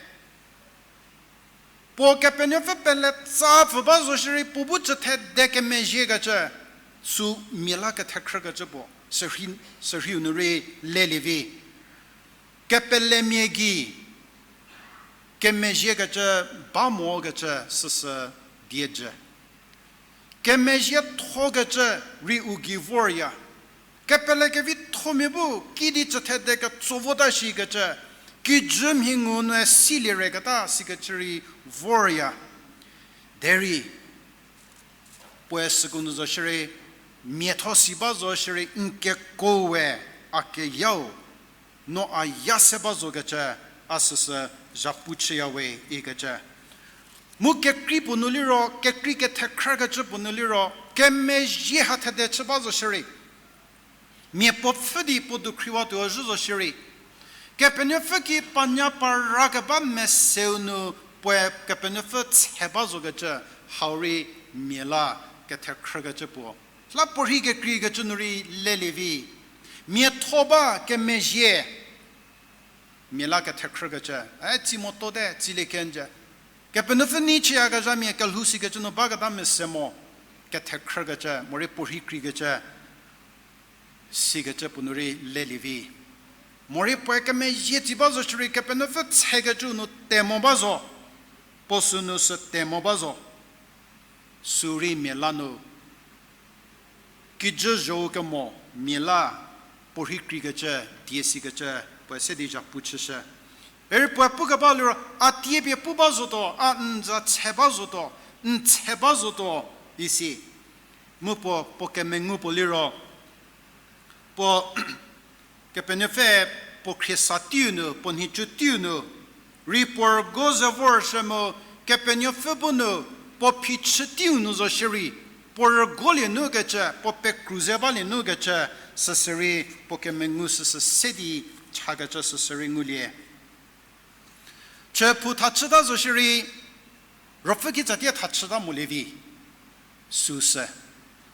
Puo Kepenuopfü pele tsa pfü ba zo shierei puo bu chüthede kemezhiekecü, sü mia la kethekhrükecü puo, sürhei, sürheiu nu rei lelie vi. Kepelemia gei, kemezhiekecü, ba mokecü, süsü die jü. Kemezhiethokecü rei u gei vorya. Kepele kevithomia bu kidi chüthede ketso vota shikecü, kijü mhi ngu nue silie reketa sikecü rei vorya. Derei, puoe süko nu zo shierei, miatho si ba zo shierei n keko we a keyau, no a ya se ba zokecü, a süsü zhapu chüya we ikecü. Mu kekrei puo nu liro, kekrei kethekhrükecü puo nu liro, kemezhie ha thede chü ba zo shierei. Mia puo pfhü di puo dukhriwa tuo zhü zo shierei. Kepenuopfü ki panya para keba meseu nu puoe Kepenuopfü tse ba zokecü, hau rei mia la kethekhrükecü puo. La puorhi kekreikecü nu rei lelie vi. Miatho ba kemezhie. Mia la kethekhrükecü, e, tsi moto te, tsilie kenjü. Kepenuopfü nei chüyakezhamia kelhou sikecü nu baketa mese mo, kethekhrükecü, morei puorhi kreikecü, sikecü puo nu rei lelie vi. Morei puoe kemezhie tsi ba zo shierei Kepenuopfü tsekecü nu te mo ba zo, puo sünu sü te mo ba zo, sü rei mia la nu kijü zho kemo mia la puorhi kreikecü, die sikecü, puoe se di zhapu chüshü. Eri puoe pukeba liro, a tie pie pu ba zotuo, a n za tse ba zotuo, n tse ba zotuo, isi. Mu puo, puo kemengu puo liro, puo Kepenuopfü puo khriesa teiu nu, puo nhicu teiu nu, rei puo rügo ze vorshü mu, Kepenuopfü bu nu, puo phichü teiu nu zo shierei, puo rügolie nukecü, puo pekru ze balie nukecü, süsürei, puo kemengu süsü se di chakecü süsürei ngulie. Chüphou thachüta zo shierei, ruopfü kitsatie thachüta molie vi. Süsü.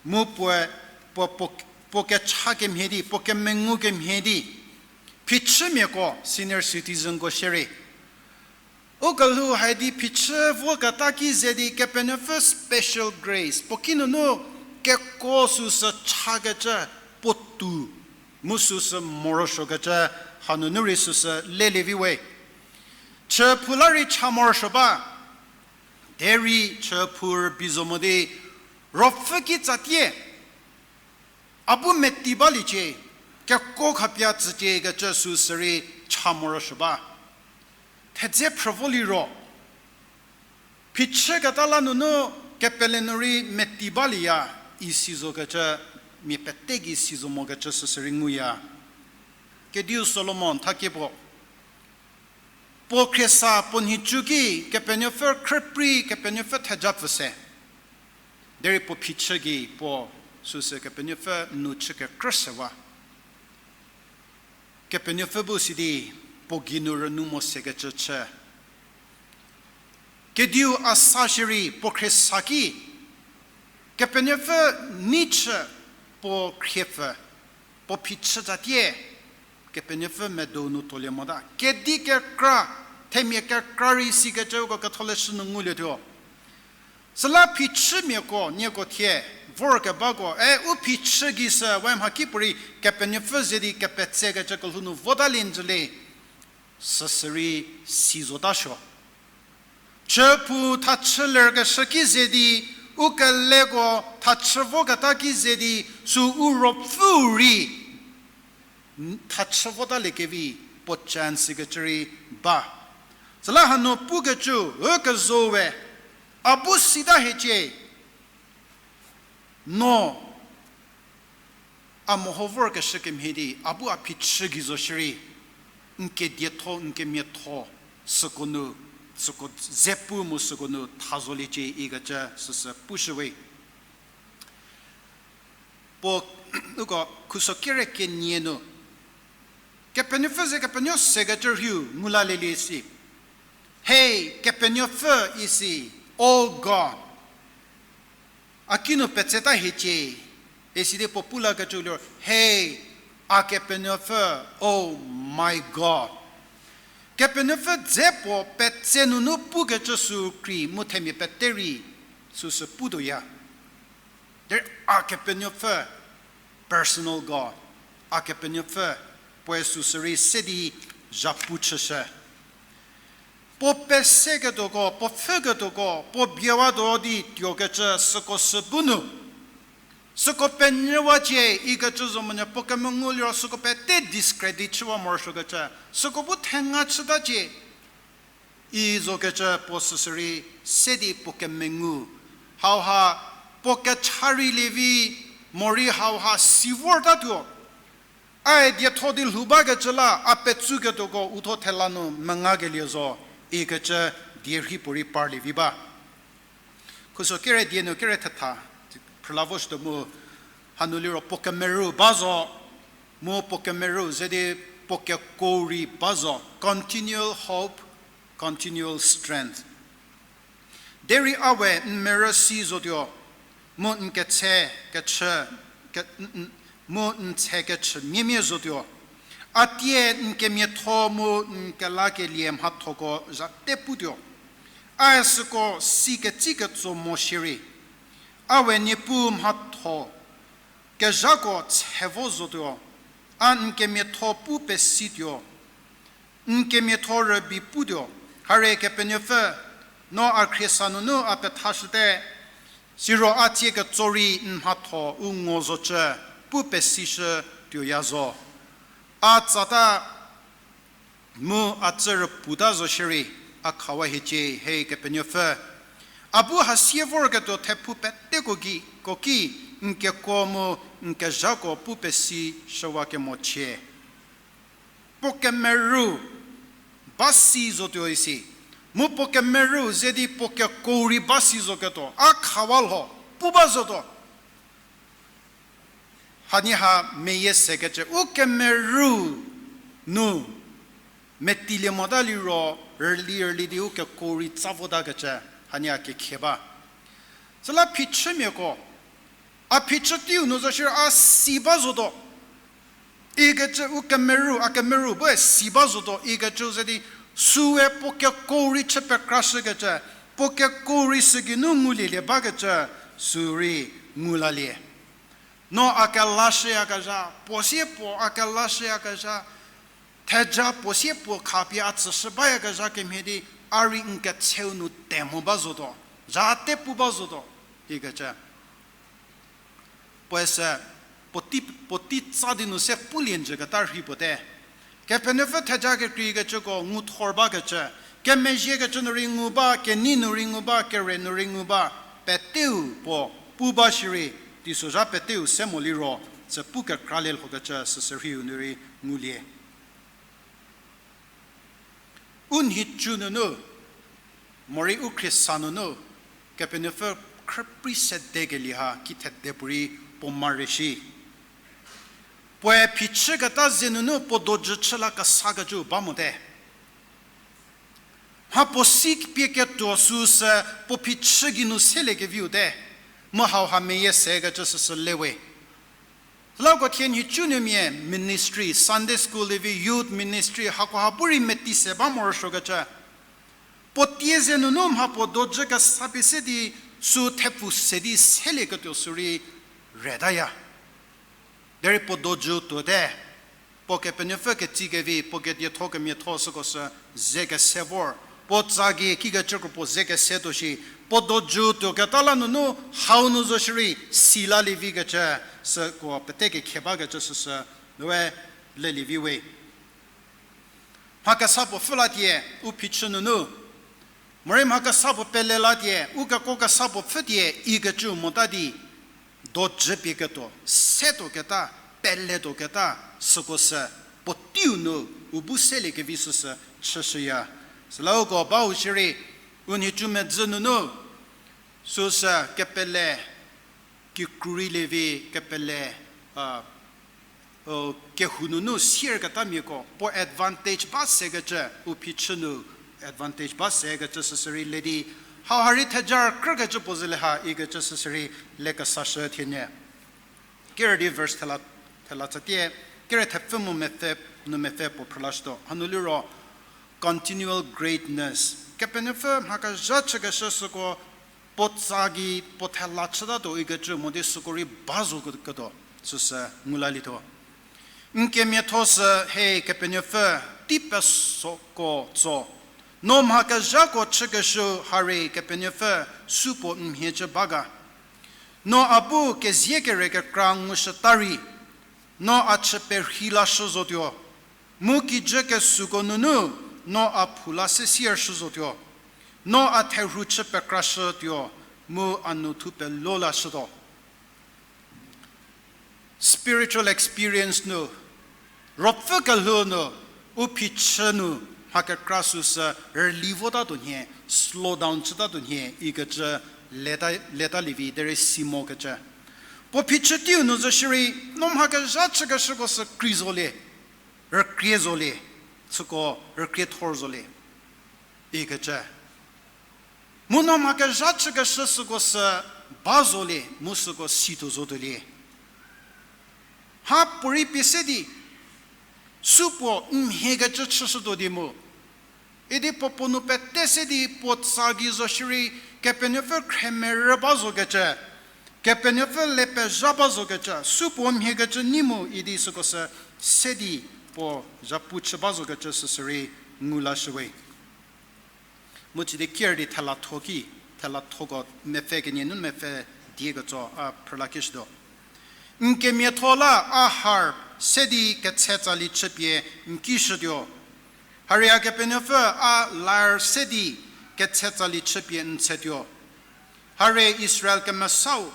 Mu puoe, puo, puo, puo kecha kemhie di, puo kemengu kemhie di. Phichümiako, senior citizenko shierei. U kelhou hai di phichü voketa ki ze di Kepenuopfü special grace. Puo kinunu kekuo süsü chakecü puo tou. Mu süsü morosuokecü hanunu rei süsü lelie vi we. Chüphou la rei cha morosuo ba. Derei chüphou rübei zo mo di ruopfü kitsatie. A bu meti baliecie, kekuo khapie tsücie kecü süsürei cha morosuo ba. Thedze phrü vo liro. Phichüketa la nunu kepele nu rei meti balieya, isi zokecü, mia pete gei si zo mokecü süsürei nguya. Kediu Solomon thakie puo. Puo khriesa puo nhicu ki Kepenuopfü khrüprei Kepenuopfü theja pfü se. Derei puo phichü gei puo süsü Kepenuopfü nu chü kekrü sewa. Kepenuopfü bu sidi puo geinu rünu mo sekecü chü. Kediu a sa shierei puo khriesa ki, Kepenuopfü nei chü puo khriepfü, puo phichü tatie, Kepenuopfü medo nu tolie mota. Kedi kekra, themia kekra rei sikecüko ketholeshü nu ngulietuo. Süla phichümiako, nieko thie, vorkebako, e, u phichü gei sü, we mhakipuorei, Kepenuopfü ze di kepetsekecü kelhou nu votalie njülie. Süsürei si zotasuo. Chüphou thachü lerkeshü ki ze di, u keleko thachü voketa ki ze di, sü u ruopfüu rei thachü votaliekevi puo chance kecü rei ba. Süla hanu pukecü, ükezo we, a bu sita hiecie, no, a meho vorkeshü kemhie di, a bu a phichü gei zo shierei, n kedietho, n kemiatho, süko nu, süko ze pu mu süko nu tha zoliecie ikecü süsü pushüwe. Puo, uko khuso kere kenie nu, Kepenuopfü ze kepenuo sekecü rhiu ngu lalielie si. Hei, Kepenuopfü isi, O God. A kinu petseta hiecie, isidi puo pu lakecü liro, Hei, a Kepenuopfü, oh my God. Kepenuopfü dze puo petse nunu pukecü sü krei mu themia pete rei süsü putuoya. Derei a Kepenuopfü, personal God, a Kepenuopfü, puoe süsü rei se di zhapu chüshü. Puo peseketuoko, puo pfhüketuoko, puo biewa do di tuokecü süko sü bu nu. Süko penyüwacie ikecü zo monyü puo kemengu liro süko pete discredit chüwa morosuokecü. Süko bu thenga chütacie. I zokecü puo süsü rei se di puo kemengu. Hauha puo kecha rei lievi morei hauha si vortatuo. Ae dietho di lhou bakecü la a petsuketuoko uthuo thela nu mengakelie zo ikecü die rhi puorei parlievi ba. Khuso kere die nu kere thetha, phrüla voshütuo mu, hanu liro puo kemerü ba zo, mu puo kemerü ze di puo kekuo rei ba zo, continual hope, continual strength. Derei a we n merü si zotuo, mu n ketshe kechü, ke, n, n, mu n tshe kechü miemie zotuo. A tie n kemiatho mu n kelakelie mhathoko zha te putuo. A süko si ketsi ketso mo shierei, a we Niepuu mhatho kezhako tshe vo zotuo. A n kemiatho pu pesituo. N kemiatho rübei putuo, harie Kepenuopfü, no a khriesa nunu a pethashüte, siro a tsie ketso rei n mhatho u ngo zocü pu pesishü tuoya zo. A tsata mu a tsü rüputa zo shierei, a khawa hiecie, hei Kepenuopfü. A bu hasie vorketuo thephou peteko ki, ko ki, n kekuo mu n kezhako pu pesi shüwakemochie. Puo kemerü ba si zotuo isi. Mu puo kemerü ze di puo kekuo rei ba si zoketuo. A khawa lho, pu ba zotuo. Hanie ha meyie sekecü, u kemerü nu metilie mota liro, rüli rüli di u kekuo rei tsa votakecü, hanie ha kekhie ba. Süla phichümiako, a phichü teiu nu zo shierei a si ba zotuo. Ikecü u kemerü, a kemerü bue si ba zotuo, ikecü ze di süe puo kekuo rei chü pekrashükecü, puo kekuo rei sügeinu ngulielie bakecü, sü rei ngu lalie. No a kelashüyakezha, puo sie puo a kelashüyakezha, theja puo sie puo khapie a tsüshü bayakezha kemhie di, a rei n kecheu nu te mo ba zotuo, zha te pu ba zotuo, ikecü. Puoe sü, puotei, puotei tsa di nu se pulie njüketa rhei puo te. Kepenuopfü theja kekreikecüko nguthor bakecü, kemezhiekecü nu rei ngu ba, kenei nu rei ngu ba, kere nu rei ngu ba, peteu puo pu ba shierei, teisozha peteu se mo liro, tsü pu kekralie lhokecü süsü rheiu nu rei ngulie. U nhicu nunu, morei u khriesa nunu, Kepenuopfü khrüprei sedekelie ha kithede puorei puo mare shi. Puoe phichüketa ze nunu puo dojü chü la kesakecü ba mote. Mha puo si pie ketuo süsü puo phichü geinu seliekeviu te. Mu hauha meyie sekecü süsü le we. Süla uko thie nhicu nu mia ministry, Sunday school levi youth ministry, hakoha bu rei meti se ba morosuokecü. Puo tie ze nunu mha puo dojü kesa pie se di sü thepfu se di selieketuo sü rei retaya. Derei puo dojü tuote, puo Kepenuopfü ketsikevi, puo kedietho kemiatho süko sü ze kese vor, puo tsa gei kikecü kro puo ze kese tuo shi, puo dojü tuoketa la nunu hau nu zo shierei si lalievikecü, süko pete kekhie bakecü süsü, we lelievi we. Mha kesa puo pfhü latie, u phichü nunu. Morei mha kesa puo pele latie, u kekuo kesa puo pfhütie, ikecü mota di, dojü pie ketuo, se tuoketa, pele tuoketa, süko sü, puo teiu nu, u bu seliekevi süsü, chüshüya. Süla uko bau shierei, u nhicu medzü nunu, süsü kepele, kikru rei lievi kepele, a, o, kehou nunu sierketamiako, puo advantage ba sekecü, u phichü nu advantage ba sekecü süsü rei le di, Hauha rei theja krükecü puo zhülie ha ikecü süsü rei lekesashü thienyü. Kerü di verse thela, thela tsatie, kerü thepfü mu mepfü, nu mepfü puo phrülashütuo. Hanu liro, continual greatness. Kepenuopfü mha kezha chükeshü süko puo tsa gei puo thela chütatuo ikecü mo di süko rei ba zo ketuo, süsü ngu lalietuo. N kemiatho sü he Kepenuopfü tei pesoko tso. No mha kezhako chükeshü ha rei Kepenuopfü supuo n mhie cü ba ga. No a bu kezie kere kekra ngushüta rei, no a chü perhei lashü zotuo. Mu kijü kesuko nunu no a phou la se siershü zotuo. No a therhu chü pekrashütuo, mu a nu thu pelo lashütuo. Spiritual experience nu, ruopfü kelhou nu, u phichü nu mha kekra süsü rüli votatuo nhie, slow down chütatuo nhie ikecü leta, leta lievi derei si mokecü. Puo phichü teiu nu zo shierei, no mha kezha chükeshüko sü krei zolie, rükrie zolie, süko rükrie thor zolie ikecü. Mu no mha kezha chükeshü süko sü ba zolie, mu süko situo zotuolie. Mhapuorei pie se di, supuo n mhiekecü chüshütuo di mu. Idi puo puo nu pete se di puo tsa gei zo shierei, Kepenuopfü khremerü ba zokecü, Kepenuopfü le pezha ba zokecü, supuo mhiekecü nei mu idi süko sü se di puo zhapu chü ba zokecü süsü rei ngu lashüwe. Mu chü di ker di thelatho ki, thelathoko mepfü kenie nu mepfü die ketso a phrülakeshütuo. N kemiatho la a harp se di ketshe tsali chüpie n kishütuo. Haria Kepenuopfü a lyre se di ketshe tsali chüpie n tshetuo. Harie Israel kemesau,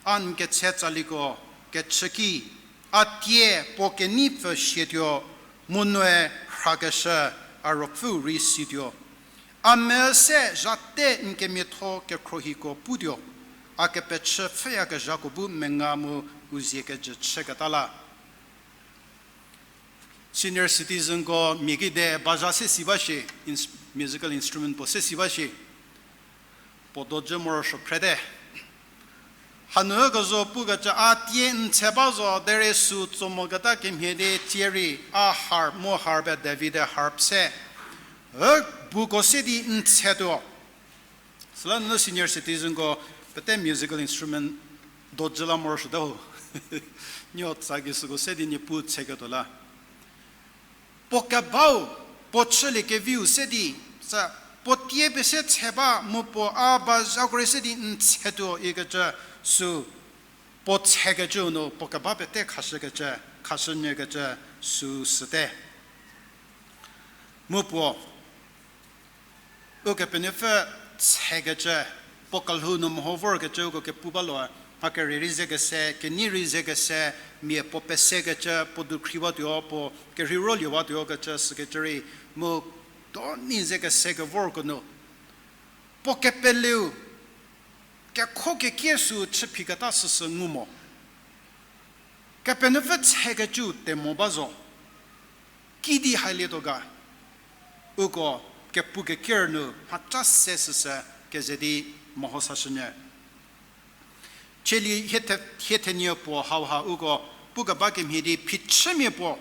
a n ketshe tsaliko kechü ki, a tie puo kenei pfü sietuo, mu noe rhakeshü a ruopfüu rei situo. A me se zhate n kemiatho kekhruohiko putuo, a kepechü pfhüyakezhako bu menga mu u zie kejü chüketa la. Senior citizenko mia kide baza se si ba shie, ins-, musical instrument puo se si ba shie. Puo dojü morosuo phrete. Hanu kezo pukecü a tie n tshe ba zo, derei sü tso moketa kemhie di tsie rei a harp mu harp-e David-e harp se. Ü buko se di n tshetuo. Süla nunu senior citizenko pete musical instrument dojü la morosuote ho. Nieko tsa gei süko se di Niepuu tsheketuo la. Puo kebau, puo chüliekeviu se di, sa, puo tie pie se tshe ba mu puo a ba zhako rei se di n tshetuo ikecü sü, puo tshekecüu nu puo keba pete khashükecü, khashünyükecü sü süte. Mu puo Ukepenuopfü tshekecü, puo kelhou nu meho vorkecü uko kepu ba lo, mha kerei rei ze kese, kenei rei ze kese, mia puo pesekecü, puo dukhriwatuo, puo kerhei roliewatuo kecü sükecü rei, mu doni ze kese kevorko nu, puo kepeleu, kekho kekie sü chüphiketa süsü ngu mo. Kepenuopfü tshekecüu temo ba zo. Kidi hailietuo ga. Uko kepu keker nu mhaca se süsü keze di meho sashünyü. Cheli hie the-, hie thenie puo hauha uko pukeba kemhie di phichümia puo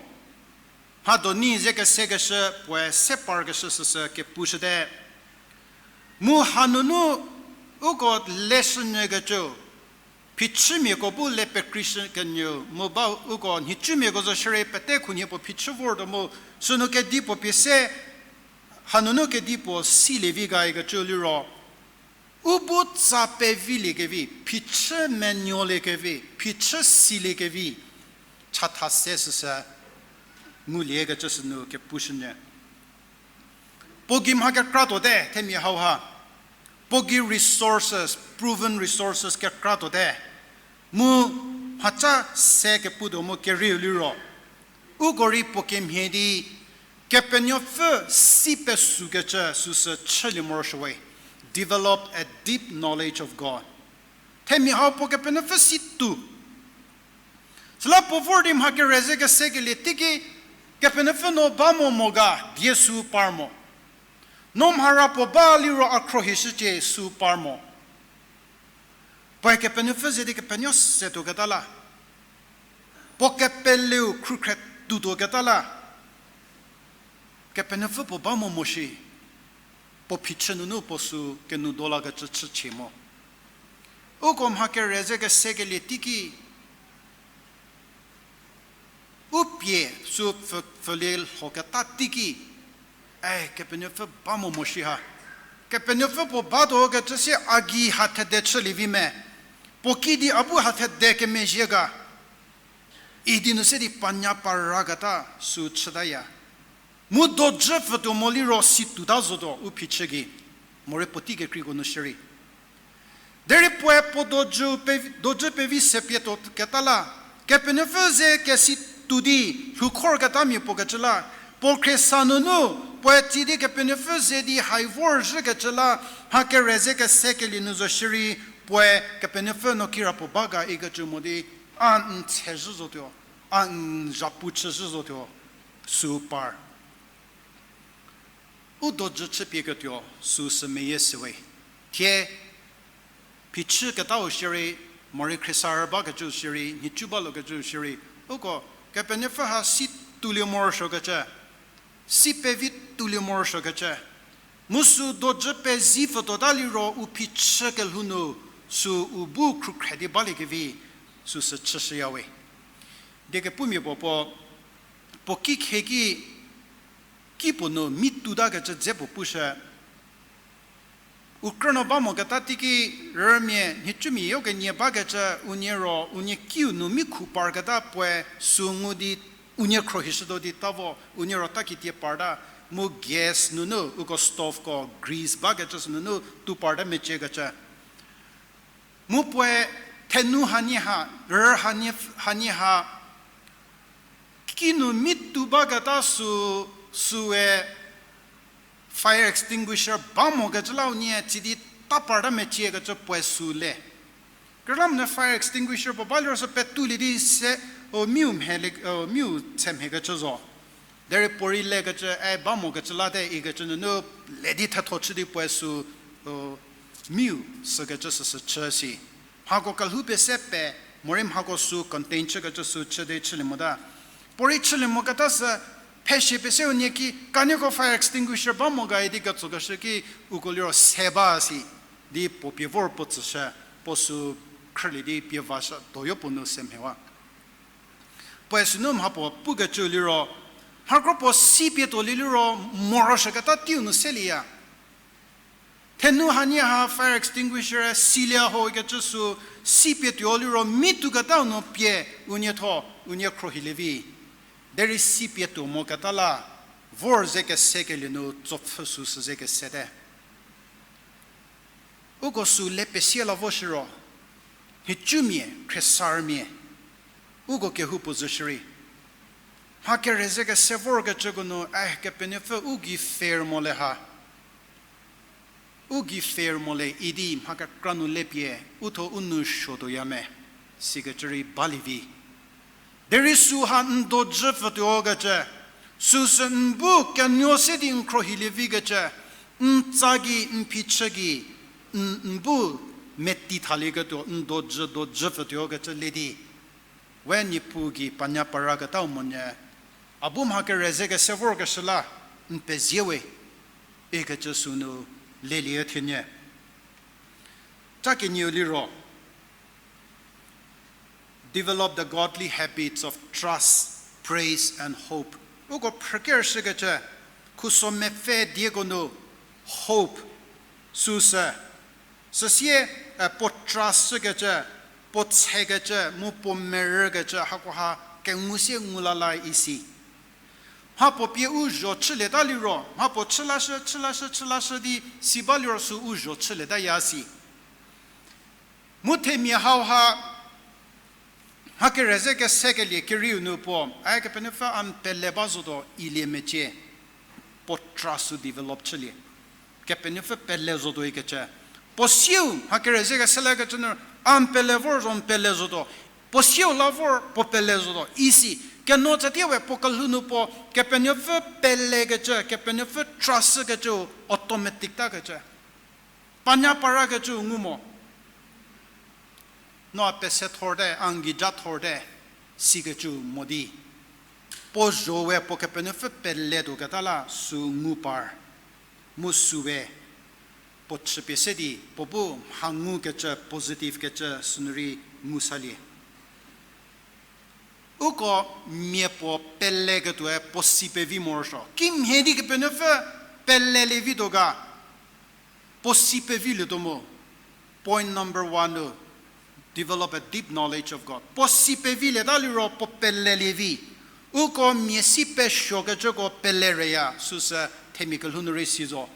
mha doni ze kesekeshü puoe se parkeshü süsü kepushüte. Mu hanunu uko leshünyükecü, phichümiako bu le pekreishü kenyü mu ba uko nhicumiako zo shierei pete khunhie puo phichü vortuo mu, sünu kedipuo pie se, hanunu kedipuo silie vi ga ikecü liro, u bu tsa peviliekevi, phichü menuoliekevi, phichü siliekevi, chatha se süsü nguliekecü sünu kepushünyü. Puo gei mha kekra tuote, themia hauha. Puo gei resources, proven resources kekra tuote. Mu mhaca se keputuo mu kerieu liro, uko rei puo kemhie di, Kepenuopfü si pesükecü süsü chülie morosuowe. Develop a deep knowledge of God. Themia hau puo Kepenuopfü si tuo. Süla puo vor di mha kere ze kesekelie teiki, Kepenuopfü no ba mo mo ga die sü par mo. No mhara puo ba liro a khruohishücie sü par mo. Puoe Kepenuopfü ze di kepenuo se tuoketa la, puo kepeleu khrukhre tuotuoketa la, Kepenuopfü puo ba mo mo shi, puo phichü nunu puo sü kenoudolakecü chüchie mo. Uko mha kere ze kesekelie teiki, u pie sü pfü, pfülie lhoketa teiki, e, Kepenuopfü ba mo mo shi ha. Kepenuopfü puo batuo kecü sie a gei ha thede chülie vi me. Puo kiüdi a bu ha thede kemezhie ga. Idi nu se di panya paraketa sü chütaya. Mu dojü pfütuo mo liro si tuota zotuo u phichü gei. Morei puotei kekreiko nu shierei. Derei puoe puo dojü pe-, dojü pevi se pie tuoketa la, Kepenuopfü ze kesi tuo di lhoukhorketa mia puo kecü la, puo khriesa nunu, puoe tsi di Kepenuopfü ze di hai vorzhükecü la, mha kere ze kesekelie nu zo shierei, puoe Kepenuopfü no kirapuo ba ga ikecü mo di, a n tshezhü zotuo, a n zhapu chüzhü zotuo, sü par. U dojü chüpie ketuo sü sü meyie süwe. Thie phichüketau shierei, morei khriesa rü bakecü shierei, nhicu balokecü shierei, uko Kepenuopfü ha si tuolie morosuokecü, si pevi tuolie morosuokecü, mu sü dojü pezie pfütuota liro u phichü kelhou nu sü u bu khrukhre di baliekevi, sü sü chüshüyawe. Diekepumia puo puo, puo ki kheki, ki puo nu mi tuotakecü dze puo pushü. U krünuo ba moketa teiki rümia, nhicumia yo kenie bakecü unie ro, unie kiu nu mi khu parketa puoe sü ngu di, unie khruohishütuo di ta vo, unie ro ta kitie parta, mu gas nunu, uko stoveko grease bakecü sünunu tuo parta meciekecü. Mu puoe thenu hanie ha, rü hanie, hanie ha, ki nu mi tuo baketa sü, süe fire extinguisher ba mokecü la unie tsi di ta parta meciekecü puoe sü le. Kekreilamonyü fire extinguisher puo ba liro sü petulie di se, o, miu mhie le, o, miu tse mhiekecü zo. Derei puorei lekecü, e, ba mokecü late ikecü nunu le di thetho chü di puoe sü, o, miu sükecü süsü chü si. Mhako kelhou pie se pe, morei mhako sü contain chükecü sü chü di chülie mota. Puorei chülie moketa sü, pheshie pie se unie ki, kanieko fire extinguisher ba mo ga idi ketsokeshü ki, uko liro se ba si, di puo pie vor puo tsüshü, puo sü khrülie di pie vashü, doyo puo nu se mhiewa. Puoe sünu mhapuo pukecü liro, mhakro puo si pie tuolie liro, morosuoketa teiu nu selieya. Thenu hanie ha fire extinguisher silie ho ikecü sü si pie tuo liro mi tuoketau nu pie unie tho, unie khruohilie vi. Derei si pie tuo moketa la, vor ze kesekelie nu tsopfhü sü sü ze kesete. Uko sü le pesie la vo shiro, nhicumia, khriesarümia, uko kehoupuo zo shierei, mha kere ze kese vorkecüko nu, e, Kepenuopfü u gei fair mo le ha. U gei fair mo le idi mha kekra nu le pie, u tho u nou suotuoya me, sikecü rei balie vi. Derei süha n dojü pfütuokecü, süsü n bu kenuo se di n khruohilie vikecü, n tsa gei, n phichü gei, n, n bu meti thalieketuo, n dojü, dojü pfütuokecü le di, we Niepuu gei panya paraketau monyü, a bu mha kere ze kese vorkeshü la, n pezie we, ikecü sünu lelie thienyü. Ca kenieu liro, develop the godly habits of trust, praise, and hope. Uko phrükershükecü, khuso mepfü dieko nu hope süsü, süsie, e, puo trust shükecü, puo tsekecü, mu puo merükecü, hakoha kengu sie ngu la la isi. Mhapuo pie u zho chülieta liro, mhapuo chü lashü, chü lashü, chü lashü di si ba liro sü u zho chülietaya si. Mu themia hauha, mha kere ze kese kelie kerieu nu puo, a Kepenuopfü a n pele ba zotuo ilie mecie, puo trust sü develop chülie. Kepenuopfü pele zotuo ikecü. Puo sieu, mha kere ze kese lakecü nu, a n pele vor zo n pele zotuo. Puo sieu la vor, puo pele zotuo, isi. Keno tsatie we puo kelhou nu puo, Kepenuopfü pelekecü, Kepenuopfü trust shükecüu automatic takecü. Panya parakecüu ngu mo. No a pese thorte, a n gija thorte, sikecüu mo di. Puo zho we puo Kepenuopfü peletuoketa la sü ngu par. Mu sü we puo chüpie se di, puo bu mha ngukecü, positive kecü sünu rei ngu salie. Uko mia puo peleketuoe puo si pevi morosuo. Kimhie di Kepenuopfü pelelie vituo ga, puo si pevilietuo mo. Point number one nu, develop a deep knowledge of God. Puo si pevilieta liro puo pelelie vi. Uko mia si pesuokecüko pele reya, süsü themia kelhou nu rei si zo.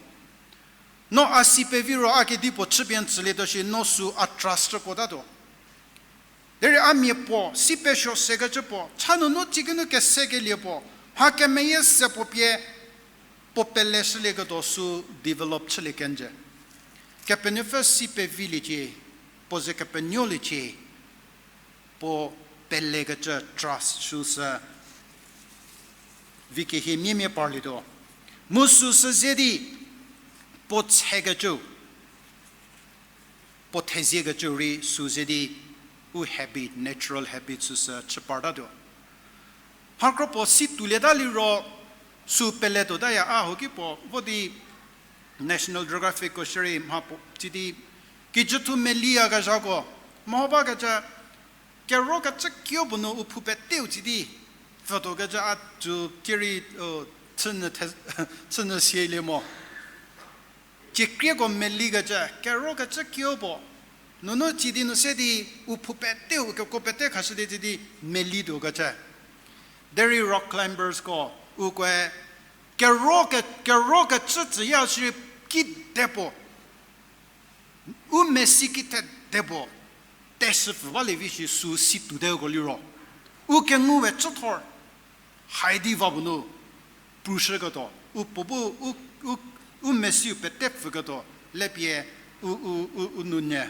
No a si pevi ro a kedipuo chüpie n tsülietuo shi no sü a trust kuotatuo. Derei a mia puo, si pesuo sekecü puo, cha nunu tsikinu kesekelie puo, mha kemeyie se puo pie, puo peleshülieketuo sü develop chülie kenjü. Kepenuopfü si peviliecie, puo ze kepenuoliecie, puo pelekecü trust süsü vi kehie miemia parlietuo. Mu süsü ze di puo tshekecü, puo theziekecü rei sü ze di u habit, natural habit süsü chü partatuo. Mha kro puo si toulieta liro sü peletuotaya a hoki puo vo di National Geographicko shierei mha puo tsi di kijüthu meliyakezhako, meho bakecü, kerokecü kio puo nu u phou peteu tsi di pfütuokecü a tsu tierei, chünyü the-, chünyü sielie mo. Ciekrieko melikecü, kerokecü kio puo. Nunu tsi di nu se di u phou peteu, u kekuo pete khashü di tsi di melituokecü. Derei rock climbersko, ukoe, kero ke-, kerokecü tsüya shierei kidepuo. U mesi kithedepuo. Teshüpfü balie vi shi sü si touteko liro. U kengu we chüthor. Hai di va puo nu. Prushüketuo. U puo bu, u, u, u mesiu pete pfüketuo. Lepie, u, u, u, u nunyü.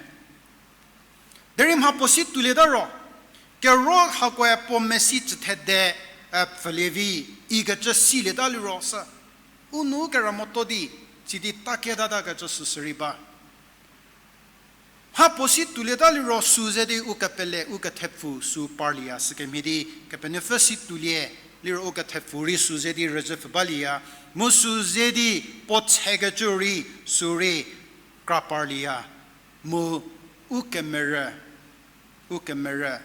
Derei mha puo si toulieta ro, kero hakoe puo mesi chüthede, e, pfülie vi, ikecü silieta liro sü. U nu kera moto di, tsi di takedatakecü süsü rei ba. Mha puo si toulieta liro sü ze di u kepele, u kethepfu sü parlieya, sükemhie di Kepenuopfü si toulie, liro u kethepfu rei sü ze di rüzhüpfü balieya, mu sü ze di puo tshekecü rei sü rei kra parlieya, mu u kemerü, u kemerü,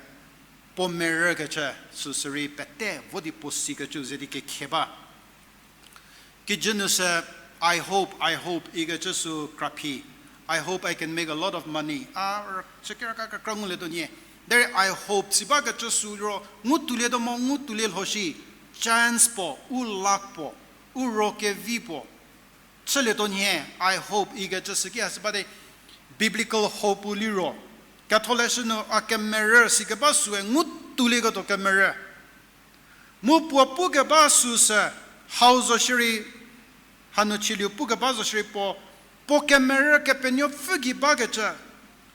puo merükecü süsü rei pete vo di puo sikecü ze di kekhie ba. Kijü nu sü, I hope, I hope, ikecü sü kraphi. I hope I can make a lot of money. A, chükera ka kekra ngulietuo nyie. Derei I hope si bakecü sü liro, ngu toulietuo mo, ngu toulie lho shi. Chance puo, u luck puo, u ro kevi puo. Chülietuo nhie, I hope, ikecü süki ha sü ba di, biblical hope-u liro. Ketholeshü nu a kemerü sikeba süe ngu toulieketuo kemerü. Mu puo pukeba süsü, hau zo shierei, hanu chiliu pukeba zo shierei puo, puo kemerü Kepenuopfü gei bakecü,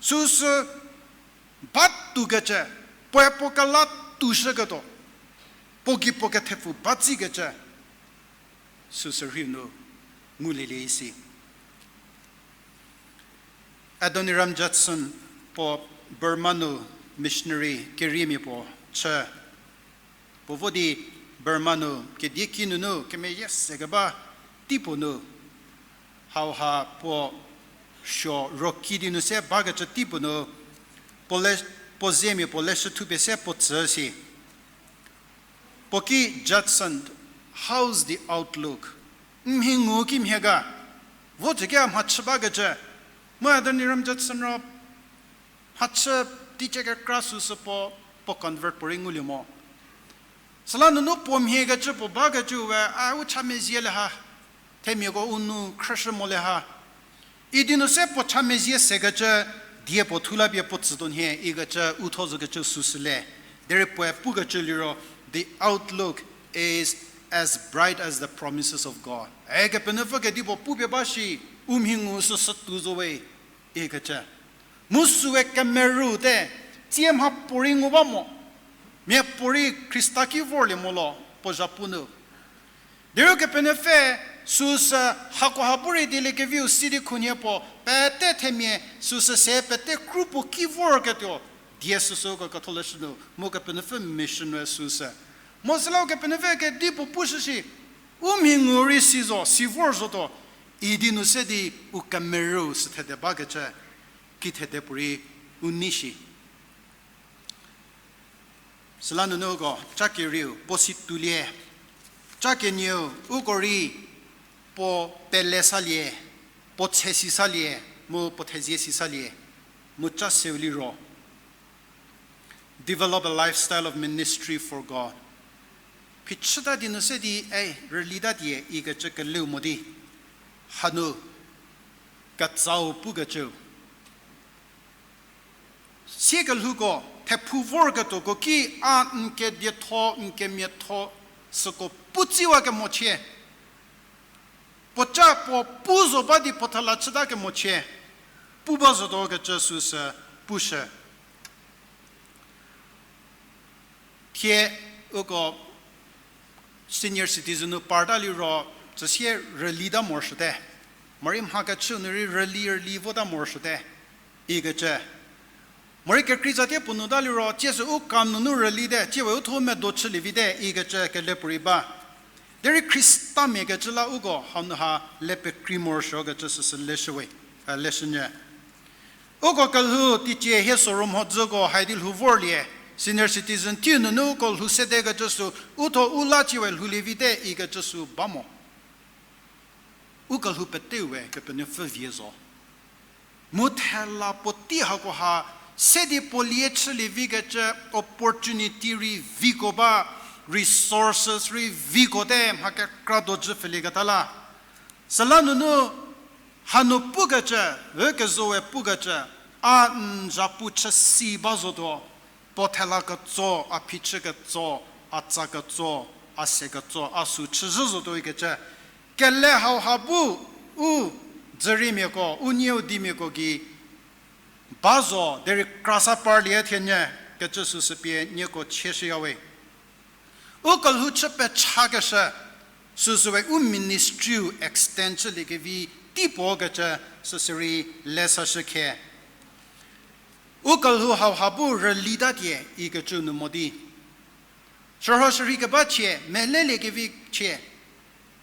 süsü batoukecü, puoe puo kela toushüketuo, puo gei puo kethepfu batsikecü, süsü rhei nu ngulielie isi. Adoniram Judson puo Burma nu missionary keriemia puo chü. Puo vo di Burma nu kedieki nunu kemeyie sekeba teipuo nu, hauha puo suo roki di nu se bakecü teipuo nu, puo le-, puo zemia puo leshü thupie se puo tsü si. Puo ki Judson, how's the outlook? N mhi ngu kimhie ga? Vo tsüki a mhachü bakecü. Mu Adoniram Judson ro mhachü teicie kekra süsü puo, puo convert puorei ngulie mo. Süla nunu puo mhiekecü puo bakecü we, a u cha mezie le ha. Themiako u nou khrüshü mo le ha. Idi nu se puo cha mezie sekecü, die puo thu la pie puo tsütuo nhie ikecü u tho zokecü süsü le. Derei puoe pukecü liro, the outlook is as bright as the promises of God. E Kepenuopfü kedipuo pupie ba shi, u mhi ngu süsü tou zo we, ikecü. Mu süe kemerü te, tsie mha puorei ngu ba mo. Miapuorei Khrista ki vorlie mo lo, puo zhapu nu. Derei Ukepenuopfü süsü hakoha bu rei dieliekeviu sidi khunhie puo, pete themia süsü se pete kru puo ki vorketuo, die süsü uko ketholeshü nu, mu Ukepenuopfü mission we süsü. Mo süla Ukepenuopfü kedipuo pushü shi, u mhi ngu rei si zo, si vor zotuo, idi nu se di u kemerüu sü thede bakecü, ki thede puorei u nei shi. Süla nunu uko, ca kerieu, puo si tuolie. Ca kenieu, uko rei, puo pele salie, puo tse si salie, mu puo thezie si salie, mu ca seu liro. Develop a lifestyle of ministry for God. Phichüta di nu se di, e, rüli ta die ikecü keleu mo di. Hanu, ketsau pukecüu. Siekelhouko, thephu vorketuoko ki a n kedietho, n kemiatho, süko pu tsiwa kemochie. Puoca puo pu zo ba di puo thela chüta kemochie. Pu ba zotuo kecü süsü pushü. Thie uko senior citizen nu parta liro, tsüsie rüli ta morosuote. Morei mha kechüu nu rei rüli rüli vota morosuote. Ikecü. Morei kekrei zatie puo nu ta liro, tsiesü u kam nunu rüli te, tsiewe u thuo medo chülie vite, ikecü kele puorei ba. Derei Khristamia kecü la uko, hanu ha le pekrei morosuo kecü süsü leshüwe, e, leshünyü. Uko kelhou teicie hie soru mhodzüko haidi lhou vorlie, senior citizen teiu nunu uko lhou sede kecü sü, u thuo u la tsiewe lhoulie vite ikecü sü ba mo. U kelhou peteu we Kepenuopfü vie zo. Mu thela puotei hakoha, se di puo lie chülie vikecü opportunity rei viko ba, resources rei viko te mha kekra dojü pfhülieketa la. Süla nunu hanu pukecü, ükezowe pukecü, a n zhapu chü si ba zotuo, puo thela ketso, a phichü ketso, a tsa ketso, a se ketso, a sü chüzhü zotuo ikecü. Kele hauha bu u dzüriemiako, u nieu dimiako gei ba zo, derei krasa parlie thienyü kecü süsü pie nieko chieshüyawe. U kelhou chü pechakeshü, süsüwe u ministry-u extend chüliekevi tei puo kecü süsü rei lesashü khie. U kelhou hauha bu rüli ta tie ikecü nu mo di. Shürho shürhei keba chie, meleliekevi chie,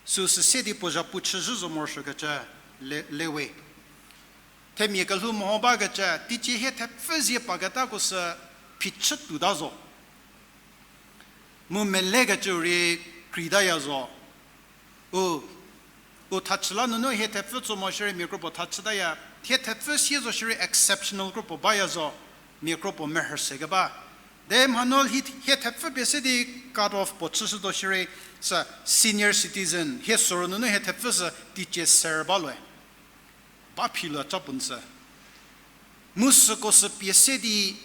süsü se di puo zhapu chüzhü zo morosuokecü le, lewe. Themia kelhou meho bakecü, teicie hie thepfü zie paketako sü phichü tuota zo. Mu melekecü rei kreitaya zo. U, u thachü la nunu hie thepfü tso mo shierei mia kropuo thachütaya. Hie thepfü sie zo shierei exceptional kropuo baya zo. Mia kropuo merhü se keba. De mhanu hie, hie thepfü pie se di cut off puo chüshütuo shierei sü senior citizen, hie soru nunu hie thepfü sü teicie ser ba loe. Ba philua ca puo n sü. Mu süko sü pie se di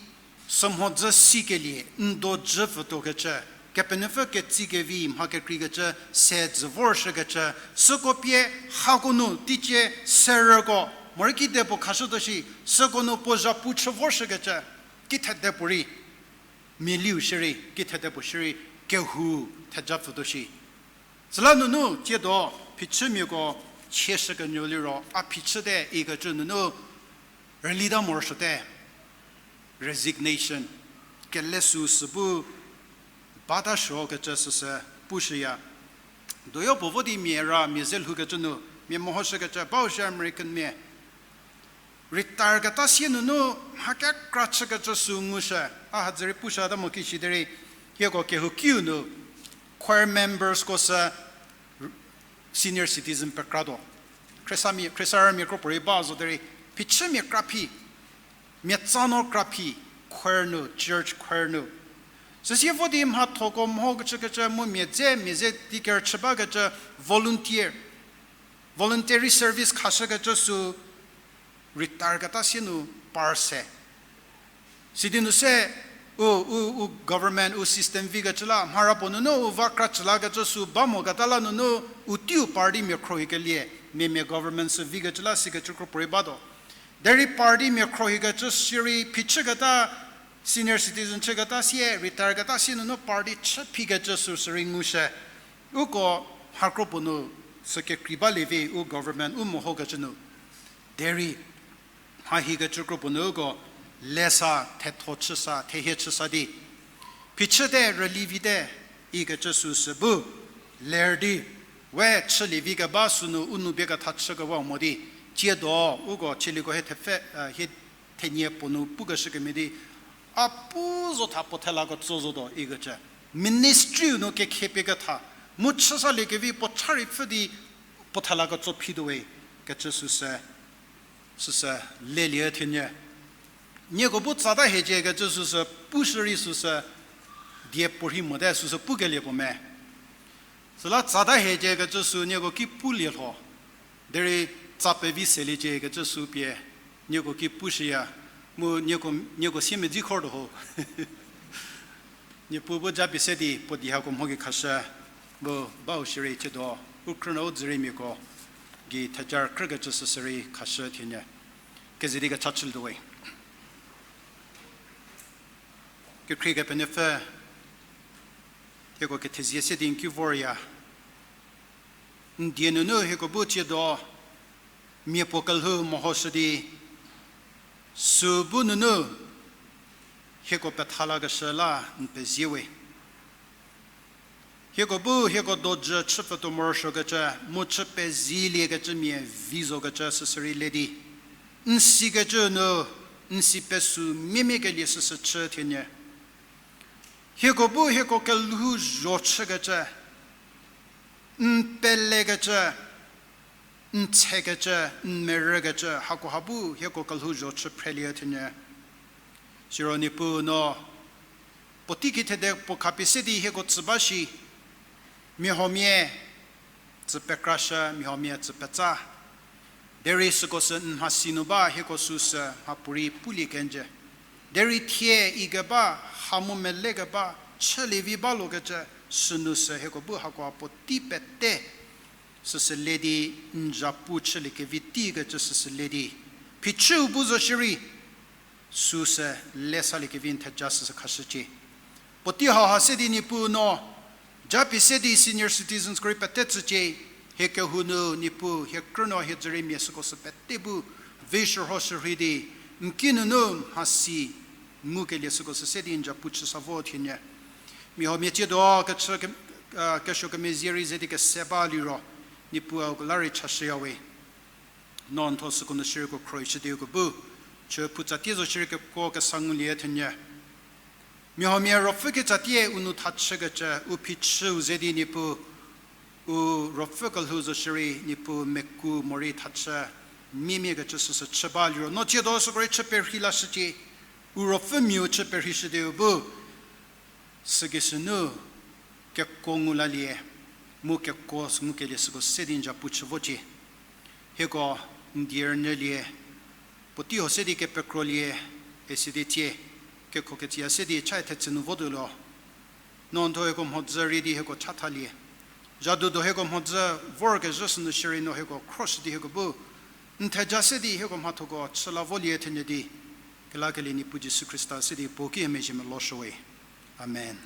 sümhodzü sikelie n dojü pfütuokecü, Kepenuopfü ketsikevi mha kekreikecü se dzü vorshükecü, süko pie hako nu teicie serüko, morei kedipuo khashütuo shi, süko nu puo zhapu chü vorshükecü, kithede puorei, mialiu shierei, kithede puo shierei, kehou theja pfütuo shi. Süla nunu tsiedo phichümiako chieshükenyü liro, a phichüte ikecü nunu rülita morosuote. Resignation. Kele süsü bu bata suokecü süsü pushüya. Doyo puo vo di mia ra mia ze lhoukecü nu, mia mehoshükecü, bau shi American mia. Retire keta sie nunu mha kekra chükecü sü ngushü, a hadzü rei pushüta mo ki shi derei, hieko kehoukiu nu choir membersko sü senior citizen pekratuo. Khrisamia, khrisarümia kropuorei ba zo derei, phichümia kraphi, mia tsano kraphi, choir nu, church choir nu. Süsie vo di mhathoko mho kechükecü mu mia dze, mia ze di kerüchü bakecü volunteer, voluntary service khashükecü sü retire keta sie nu par se. Sidi nu se, u, u, u government, u system vikecü la, mhara puo nunu u va kra chü lakecü sü ba moketa la nunu, u teiu party mia khrohikelie, mia mia government sü vikecü la sikecü kropuorei batuo. Derei party mia khrohikecü shierei phichüketa, senior citizen chüketa sie, retire keta sie nunu party chü phikecü süsü rei ngushü. Uko mha kropuo nu sü kekrei balie vi u government u mehokecü nu. Derei mha hikecü kropuo nu uko lesa, thetho chüsa, thehie chüsa di, phichüte, rüli vite ikecü süsü bu ler di, we chülie vi keba sünu u nou bie ketha chükewa mo di, tsiedo uko chieliko hie thepfü, hie thenie puo nu pukeshü kemhie di, a pu zo tha puo thela ketso zotuo ikecü, ministry-u nu kekhie pie ketha, mu chüsalie kevi puo cha rei pfhü di puo thela ketso phituowe kecü süsü, süsü lelie thienyü. Nieko bu tsata hiecie kecü süsü pushü rei süsü die puorhi mote süsü pukelie puo me. Süla tsata hiecie kecü sü nieko ki pulie lho. Derei tsa pevi seliecie kecü sü pie nieko ki pushüya. Mu nieko, nieko siemedzi khor tuo ho. Niepuu bu japie se di puo di hako mho gei khashü, bu bau shierei thiedo, u krünuo u dzüriemiako gei thejar krükecü süsü rei khashü thienyü. Keze di kecha chülietuowe. Kekhrie Kepenuopfü, hieko kethezie se di n ki vorya. N die nunu hieko bu tsiedo, mia puo kelhou mehoshü di, sü bu nunu hieko petha lakeshü la n pezie we. Hieko bu hieko dojü chü pfütuo morosuokecü, mu chü peziliekecü mia vi zokecü süsü rei le di, n sikecü nu, n si pesü miemiekelie süsü chü thienyü. Hieko bu hieko kelhou zho chükecü, n pelekecü, n tsekecü, n merükecü, hakoha bu hieko kelhou zho chü phrelie thienyü. Siro Niepuu no, puotei kithede puo khapie se di hieko tsü ba shi, mia huomia tsü pekrashü, mia huomia tsü petsa. Derei süko sü n mhasi nu ba hieko süsü mhapuorei pulie kenjü. Derei thie ikeba, ha mu melekeba, chülie vi balokecü, sünu sü hieko bu hakoha puotei pete süsü le di, n zapu chülie kevi teikecü süsü le di, phichüu bu zo shierei, süsü le salie kevi n theja süsü khashücie. Puotei hauha se di Niepuu no, japie se di senior citizens ko rei pete tsücie, hie kehou nu Niepuu, hie krünuo hie dzüriemia süko sü pete bu, vi shürhoshürhei di, n ki nunu mhasi ngukelie süko sü se di n zapu chüsa vo thienyü. Mia huomia tsiedo kechü ke-, kesuo kemezhie rei ze di kese ba liro, Niepuu a uko la rei chashüya we. No n thuo süko nu shierei ko khroshü di uko bu, chü phutsa tie zo shierei kekuo kesa ngulie thienyü. Mia huomia ruopfü kitsatie u nou thachükecü, u phichüu ze di Niepuu, u ruopfü kelhou zo shierei Niepuu meku morei thachü, miemiekecü süsü chü ba liro. No tsiedo süko rei chü perhei lashücie, u ruopfümiau chü perheishü di u bu, süki sünu kekuo ngu lalie, mu kekuo ngukelie süko se di n zapu chü vocie. Hieko n die rünyülie, puotei huo se di kepekrolie, isi di tsie, kekho ketsiya se di cha thetsü nu votuo lo. No n thuo hieko mhodzü rei di hieko chathalie. Zhadu do hieko mhodzü vorkezhü sünu shierei no hieko khroshü di hieko bu, n theja se di hieko mhathoko chü la volie thienyü di, kelakelie Niepuu Jisu Khrista se di puo ki hie mezhie meloshüwe. Amen.